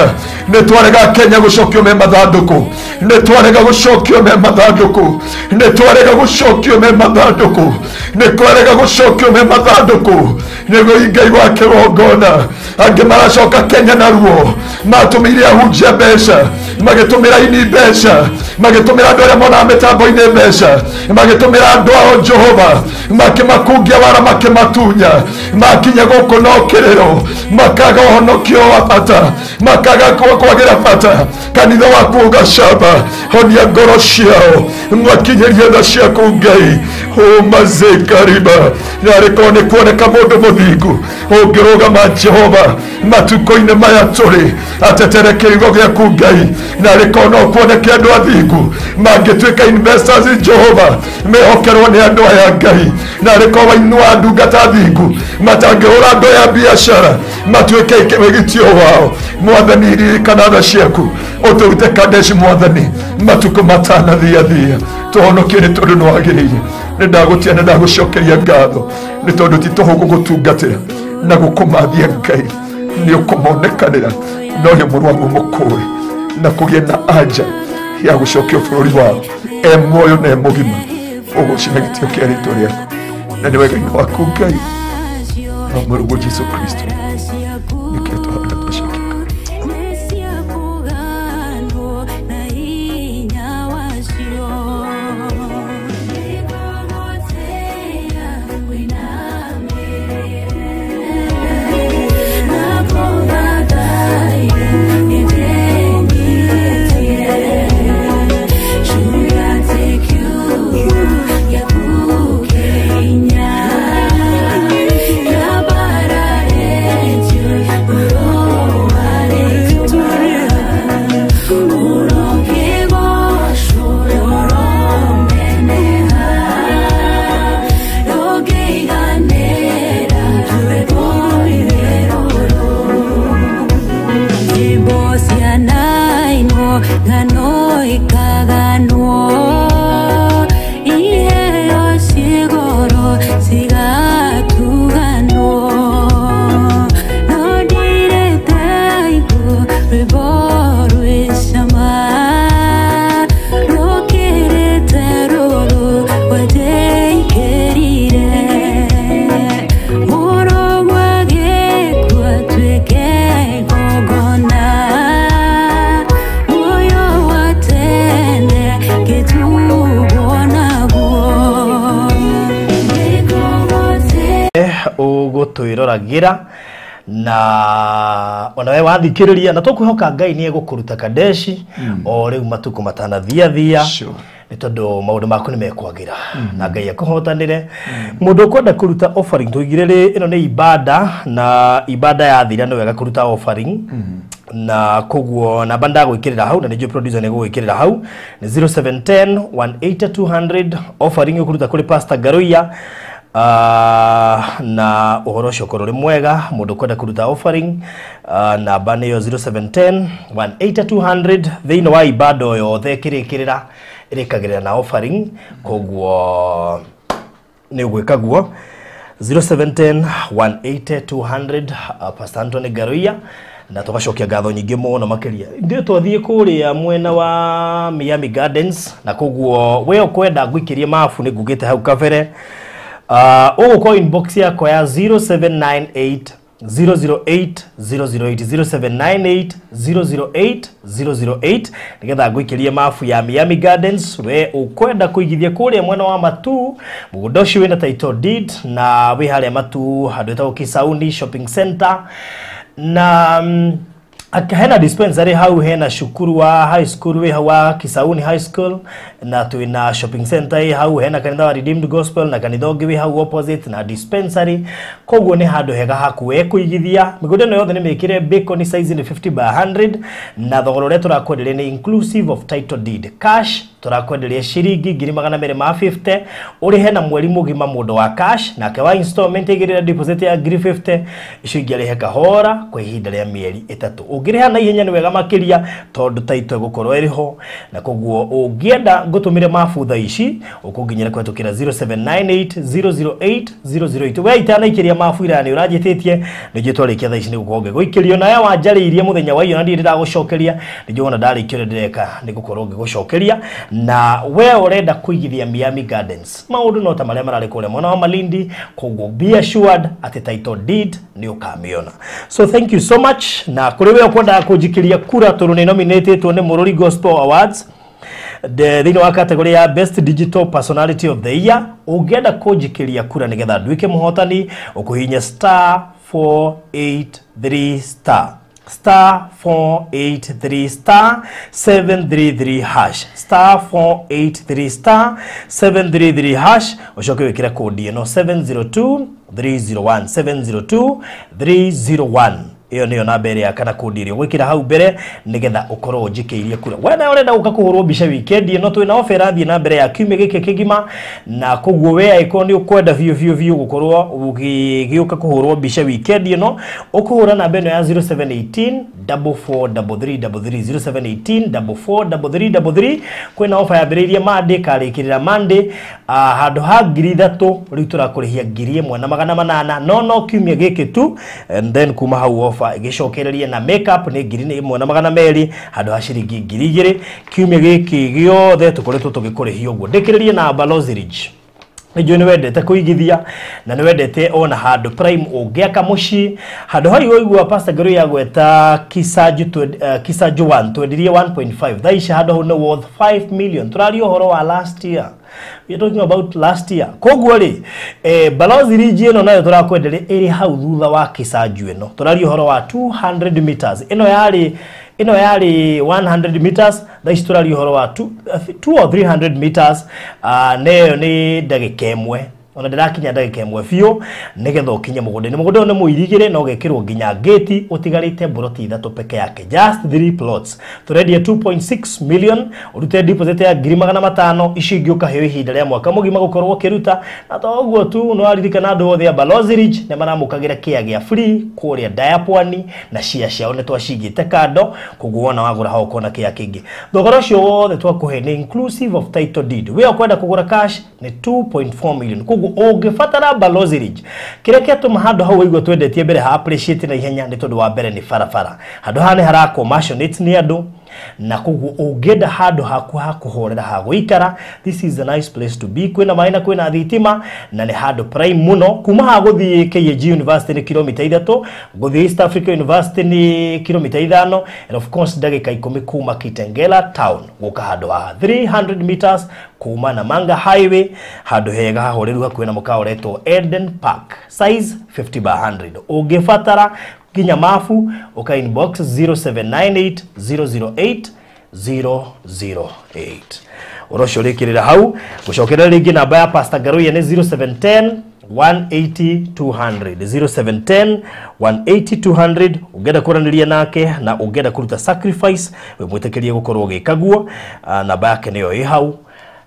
Nĩ twarega Kenya gũcokio me mathandũkũ, nĩ twarega gũcokio me mathandũkũ, nĩ twarega gũcokio me mathandũkũ, nĩ twarega gũcokio me mathandũkũ. Nĩguo Ngai wa kĩgongona, angĩ maracoka Kenya na ruo, matũmĩire ahunjia mbeca, magĩtũmĩra ini mbeca, magĩtũmĩra andũ arĩa monaga mĩtambo-inĩ mbeca, magĩtũmĩra andũ ao Jehova, makĩmakungia wara, makĩmatunya, makinya gũkũ no kĩrĩro, makaga ũhonokio wa bata, makaga kwagĩra bata. Kanitha waku ũgacamba, honia ngoro ciao, makinyĩrie tha ciaku Ngai. Ũmazekariba narĩ korwo nĩ kuoneka mũndũ mũthingu ũngĩrũgama Jehova matukũ-inĩ maya tũrĩ, atetere kĩrigo gĩaku Ngai. Narĩ korwo no kuoneke andũ athingu mangĩtuĩka investors Jehova, mehokerwo nĩ andũ aya Ngai. Narĩ korwo wainua ndungata thingu matangĩhũra andũ aya biacara, matuĩke wĩgitio wao. Mwathani, ririkana tha ciaku, ũtũrute Kadeshi Mwathani matukũ matanathiathia, tũhonokie nĩ tondũ nĩ wagĩrĩire. Nĩ ndagũtia, nĩ ndagũcokeria ngatho nĩ tondũ ti tũhũ gũgũtungatĩra na gũkũmathia Ngai. Nĩ ũkũmonekanĩra na ũrĩa mũrwaru mũkũũre na kũgĩe na anja ya gũcokio bũrũri wao e muoyo na e mũgima. Ũgũcina gĩtĩo kĩa rĩtwa rĩaku na nĩ wega-inĩ waku Ngai na mũrũguo Jesu Kristo nĩkĩo tũhanda twacokia. Ũgũtwĩroragira na ona we wathikĩrĩria, na tũkwĩhoka Ngai nĩ egũkũruta Kadeshi o rĩu matukũ matanathiathia, nĩ tondũ maũndũ maku nĩ mekwagĩra na Ngai akũhotanĩre. Mũndũ ũkwenda kũruta offering, tũigire rĩ ĩno nĩ ibada, na ibada yathira nĩ wega kũruta offering, na koguo namba ndagwĩkĩrĩra hau, na nĩnjũĩ producer nĩ gũgwĩkĩrĩra hau, nĩ 0710 180 200. Offering ũkũruta kũrĩ Pastor Garuia, na ũhoro ũcio ũkorwo ũrĩ mwega. Mũndũ ũkwenda kũruta offering, namba nĩyo 0710 180 200. Thĩinĩ wa ibada o yothe ĩkĩrĩkĩrĩra ĩrĩkagĩrĩra na offering, koguo nĩ ũgwĩka guo 0710 180 200, Pastor Anthony Garuia. Na tũgacokia ngatho nyingĩ mũno makĩria. Ithuĩ twathiĩ kũrĩa mwena wa Miami Gardens, na koguo we ũkwenda ngũikĩrie mabu nĩ ngugĩte hau kabere, ũgũkorwo inbox yakwa ya 0798 008 008, 0798 008 008, nigetha ngũikĩrie mabu ya Miami Gardens. We ũkwenda kũigithia kũrĩa mwena wa Matu, mũgũnda ũcio wĩna title deed na wĩ harĩa Matu handũ ĩtagwo Kisauni Shopping Center, na hena dispensary hau, hena cukuru wa high school wĩ hau wa Kisauni High School, na twĩna shopping center ĩ hau, hena kanitha wa Redeemed Gospel na kanitha ũngĩ wĩ hau opposite na dispensary. Koguo nĩ handũ hega haku we kũigithia. Mĩgũnda ĩno yothe nĩ mĩkĩre bacon, size nĩ 50 by 100, na thogora ũrĩa tũrakwenderia nĩ inclusive of title deed, cash. Turakwenderia ciringi 250,000 urihe na mweri mugima mundu wa cash, nake wa installment igirira deposit ya 50,000 icio ingĩ arĩhe kahora kwa ihinda rĩa mĩeri 3. Ũngĩrĩha na ihenya nĩ wega makĩria tondũ taito ĩgũkorwo ĩrĩ ho, na koguo ũngĩenda ngũtũmĩre mabu thaa ici ũkũnginyĩra kũhetũkĩra 0798 008 008. We itanaikĩria mabu ira nĩ ũranjĩtĩtie nĩ njũĩ twarĩkia thaa ici nĩ gũkorwo ngĩgũikĩrio, nawe wanjarĩirie mũthenya wa iyo na ndirĩ ndagũcokeria, nĩ njũĩ wona ndarĩkia ũrĩa ndĩreka nĩ gũkorwo ngĩgũcokeria. Na we urenda kuigithia Miami Gardens, maundu no ta maria mararĩ kũrĩa mwena wa Malindi, koguo be assured atĩ title deed nĩ ũkamiona. So thank you so much. Na kũrĩ we ũkwendaga kũnjikĩria kura tondũ nĩ nominatetwo nĩ Mũrũri Gospel Awards thĩinĩ wa category ya Best Digital Personality of the Year, ũngĩenda kũnjikĩria kura nĩgetha nduĩke mũhotani, ũkũhihinya star 483 star star 483 star 733 hash star 483 star 733 hash, ucoke wikire kodi ĩno 702 301 702 301. Iyo niyo namba ĩrĩa kana kodi ĩrĩa ũgwĩkĩra hau mbere nĩgetha ũkorwo ũnjikĩirie kura. We nawe ũrenda gũka kũhũrwo mbica weekend ĩno, twĩna offer ĩrathiĩ na mbere ya kiumia gĩkĩ kĩgima, na koguo we angĩkorwo nĩ ũkwenda biũ biũ biũ gũkorwo ũgĩũka kũhũrwo mbica weekend ĩno, ũkũhũra namba ĩno ya 0718 4433 33 0718 4433 33. Kwĩna offer yambĩrĩirie Monday karĩkĩrĩra Monday, handũ ha 3,000 rĩu tũrakũrĩhia 1,800, no kiumia gĩkĩ tu, and then kuma hau offer ĩgĩcokererie na makeup nĩ 1,200 handũ ha ciringi 2,000. Kiumia gĩkĩ gĩothe tũkoretwo tũgĩkũrĩhia ũguo. Ndĩkĩrĩrie na Balozi Ridge. Nĩnjũĩ nĩ wendete kũigithia na nĩ wendete ona handũ prime ũngĩaka mũciĩ handũ hau ũigua Pastor Ngero ya gweta Kisaju Kisaju 1 twendirie 1.5 thaa ici handũ hau nĩ worth 5 million. Tũraria ũhoro wa last year, we are talking about last year. Koguo rĩ Balozi Ridge ĩno nayo tũrakwenderia ĩrĩ hau thutha wa Kisaju ĩno, tũraria ũhoro wa 200 meters, ĩno yarĩ 100 meters, thaa ici tũraria ũhoro wa 2 or 300 meters, neyo nĩ ndagĩka ĩmwe, ona ndĩrakinya ndagĩka ĩmwe biũ nĩgetha ũkinye mũgũnda-inĩ. Mũgũnda ũyũ nĩ mũirigĩre na ũgekĩrwo nginya gate, ũtigarĩte mburoti 3 peke yake, just 3 plots. Tũrendia 2.6 million, ũrute deposit ya 500,000, icio ingĩ ũkaheo ihinda rĩa mwaka mũgima gũkorwo ũkĩruta. Na to ũguo tu, nĩ waririkana andũ othe a Balozi Ridge nĩ maramũkagĩra kĩa gĩa free kũrĩa Ndaya Pwani, na cia ciao nĩ twacigĩte kando, koguo wona wagũra hau ũkona kĩa kĩngĩ. Thogora ũcio wothe twakũhe nĩ inclusive of title deed. We ũkwenda kũgũra cash nĩ 2.4 million. Koguo ũngĩbatara Balozi Ridge, kĩrĩa kĩatũma handũ hau ũigua twendetie mbere ha appreciate na ihenya nĩ tondũ wa mbere nĩ barabara. Handũ haha nĩ harakwo mansionette nĩ andũ, na koguo ũngĩenda handũ haku ha kũhorera ha gũikara, this is a nice place to be. Kwĩna maĩ na kwĩna thitima, na nĩ handũ prime mũno. Kuma haha gũthiĩ KAG University nĩ kilomita 3, gũthiĩ East Africa University nĩ kilomita 5, and of course ndagĩka 10 kuma Kitengela town gũka handũ haha 300 meters kuma Namanga Highway, handũ hega hahoreru hakuhĩ na mũkawa ũretwo Eden Park, size 50 by 100. Ũngĩbatara nginya mabu ũka inbox 0798 008 008. Ũhoro ũcio ũrĩkĩrĩra hau. Gũcokerera rĩngĩ namba ya Pastor Ngaruiya nĩ 0710 180 200 0710 180 200. Ũngĩenda kwaranĩria nake na ũngĩenda kũruta sacrifice, wĩmwĩtĩkĩrie gũkorwo ũgĩka guo. Namba yake nĩyo ĩ hau,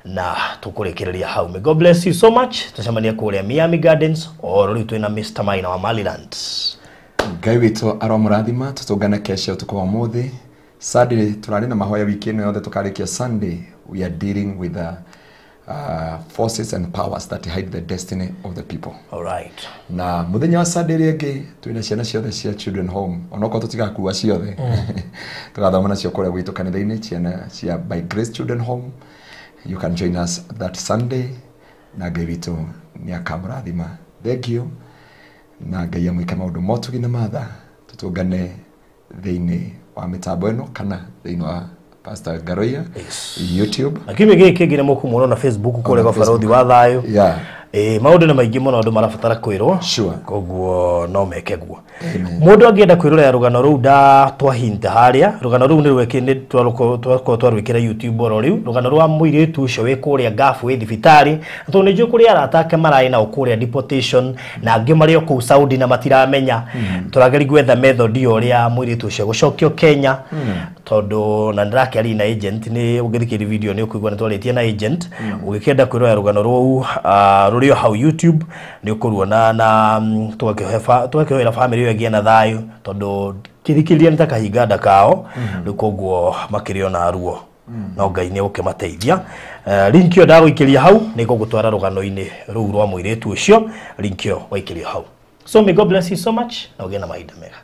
na tũkũrĩkĩrĩria hau. May God bless you so much. Tũcemania kũrĩa Miami Gardens oro rĩu twĩna Mr. Maina wa Maliland. Ngai witũ aromũrathima, tũtũngane kesho ũtukũ wa ũmũthĩ. Sunday tũrarĩ na mahoya wiki ĩno yothe tũkarĩkia Sunday. We are dealing with the forces and powers that hide the destiny of the people. All right. Na mũthenya wa Sunday ĩrĩa ĩngĩ twĩna ciana ciothe cia Children Home, onokorwo tũtigakua ciothe, tũgathoma nacio kũrĩa gwitũ kanitha-inĩ, ciana cia By Grace Children Home. You can join us that Sunday, na Ngai witũ nĩ akamũrathima. Thank you. Na Ngai amwĩke maũndũ motugi na matha, tũtũngane thĩinĩ wa mĩtambo ĩno kana thĩinĩ wa Pastor Ngaruiya YouTube. Na kiumia gĩkĩ kĩngĩ nĩ mũkũmuona na Facebook kũrĩa Ona gwa Barothi wa Thayũ. Yeah. Maũndũ nĩ maingĩ mũno andũ marabatara kwĩrwo. Sure. Koguo no meke guo. Amen. Mũndũ angĩenda kwĩrorera rũgano rũu nda twahinta harĩa, rũgano rũu nĩ rwĩkĩ nĩ twakorwo twarwĩkĩra YouTube oro rĩu, rũgano rwa mũirĩtu ũcio wĩ kũrĩa Gafu wĩ thibitarĩ, tondũ nĩ njũĩ kũrĩa arata ake mararĩ nao kũrĩa deportation, na angĩ marĩ o kũu Saudi na matiramenya. Tũrageria gwetha method ya ũrĩa mũirĩtu ũcio gũcokio Kenya. Tondu na ndĩrakĩaria na agent, nĩ ũngĩthikĩrĩria video nĩ ũkũigua nĩ twarĩtie na agent. Ũngĩkĩenda kwĩrorera rũgano rũu, rũrĩ o hau YouTube nĩ ũkũruona, na tũgakĩhoera family ĩyo ĩgĩe na thayũ, tondũ kĩthikĩrĩria nĩ ta kahinga nda kao rĩu, koguo makĩrĩ ona ruo, no Ngai nĩ egũkĩmateithia. Link ĩyo ndagũikĩria hau nĩ gũgũtwara rũgano-inĩ rũu rwa mũirĩtu ũcio. Link ĩyo waikĩrio hau. So may God bless you so much na ũgĩe na mahinda mega.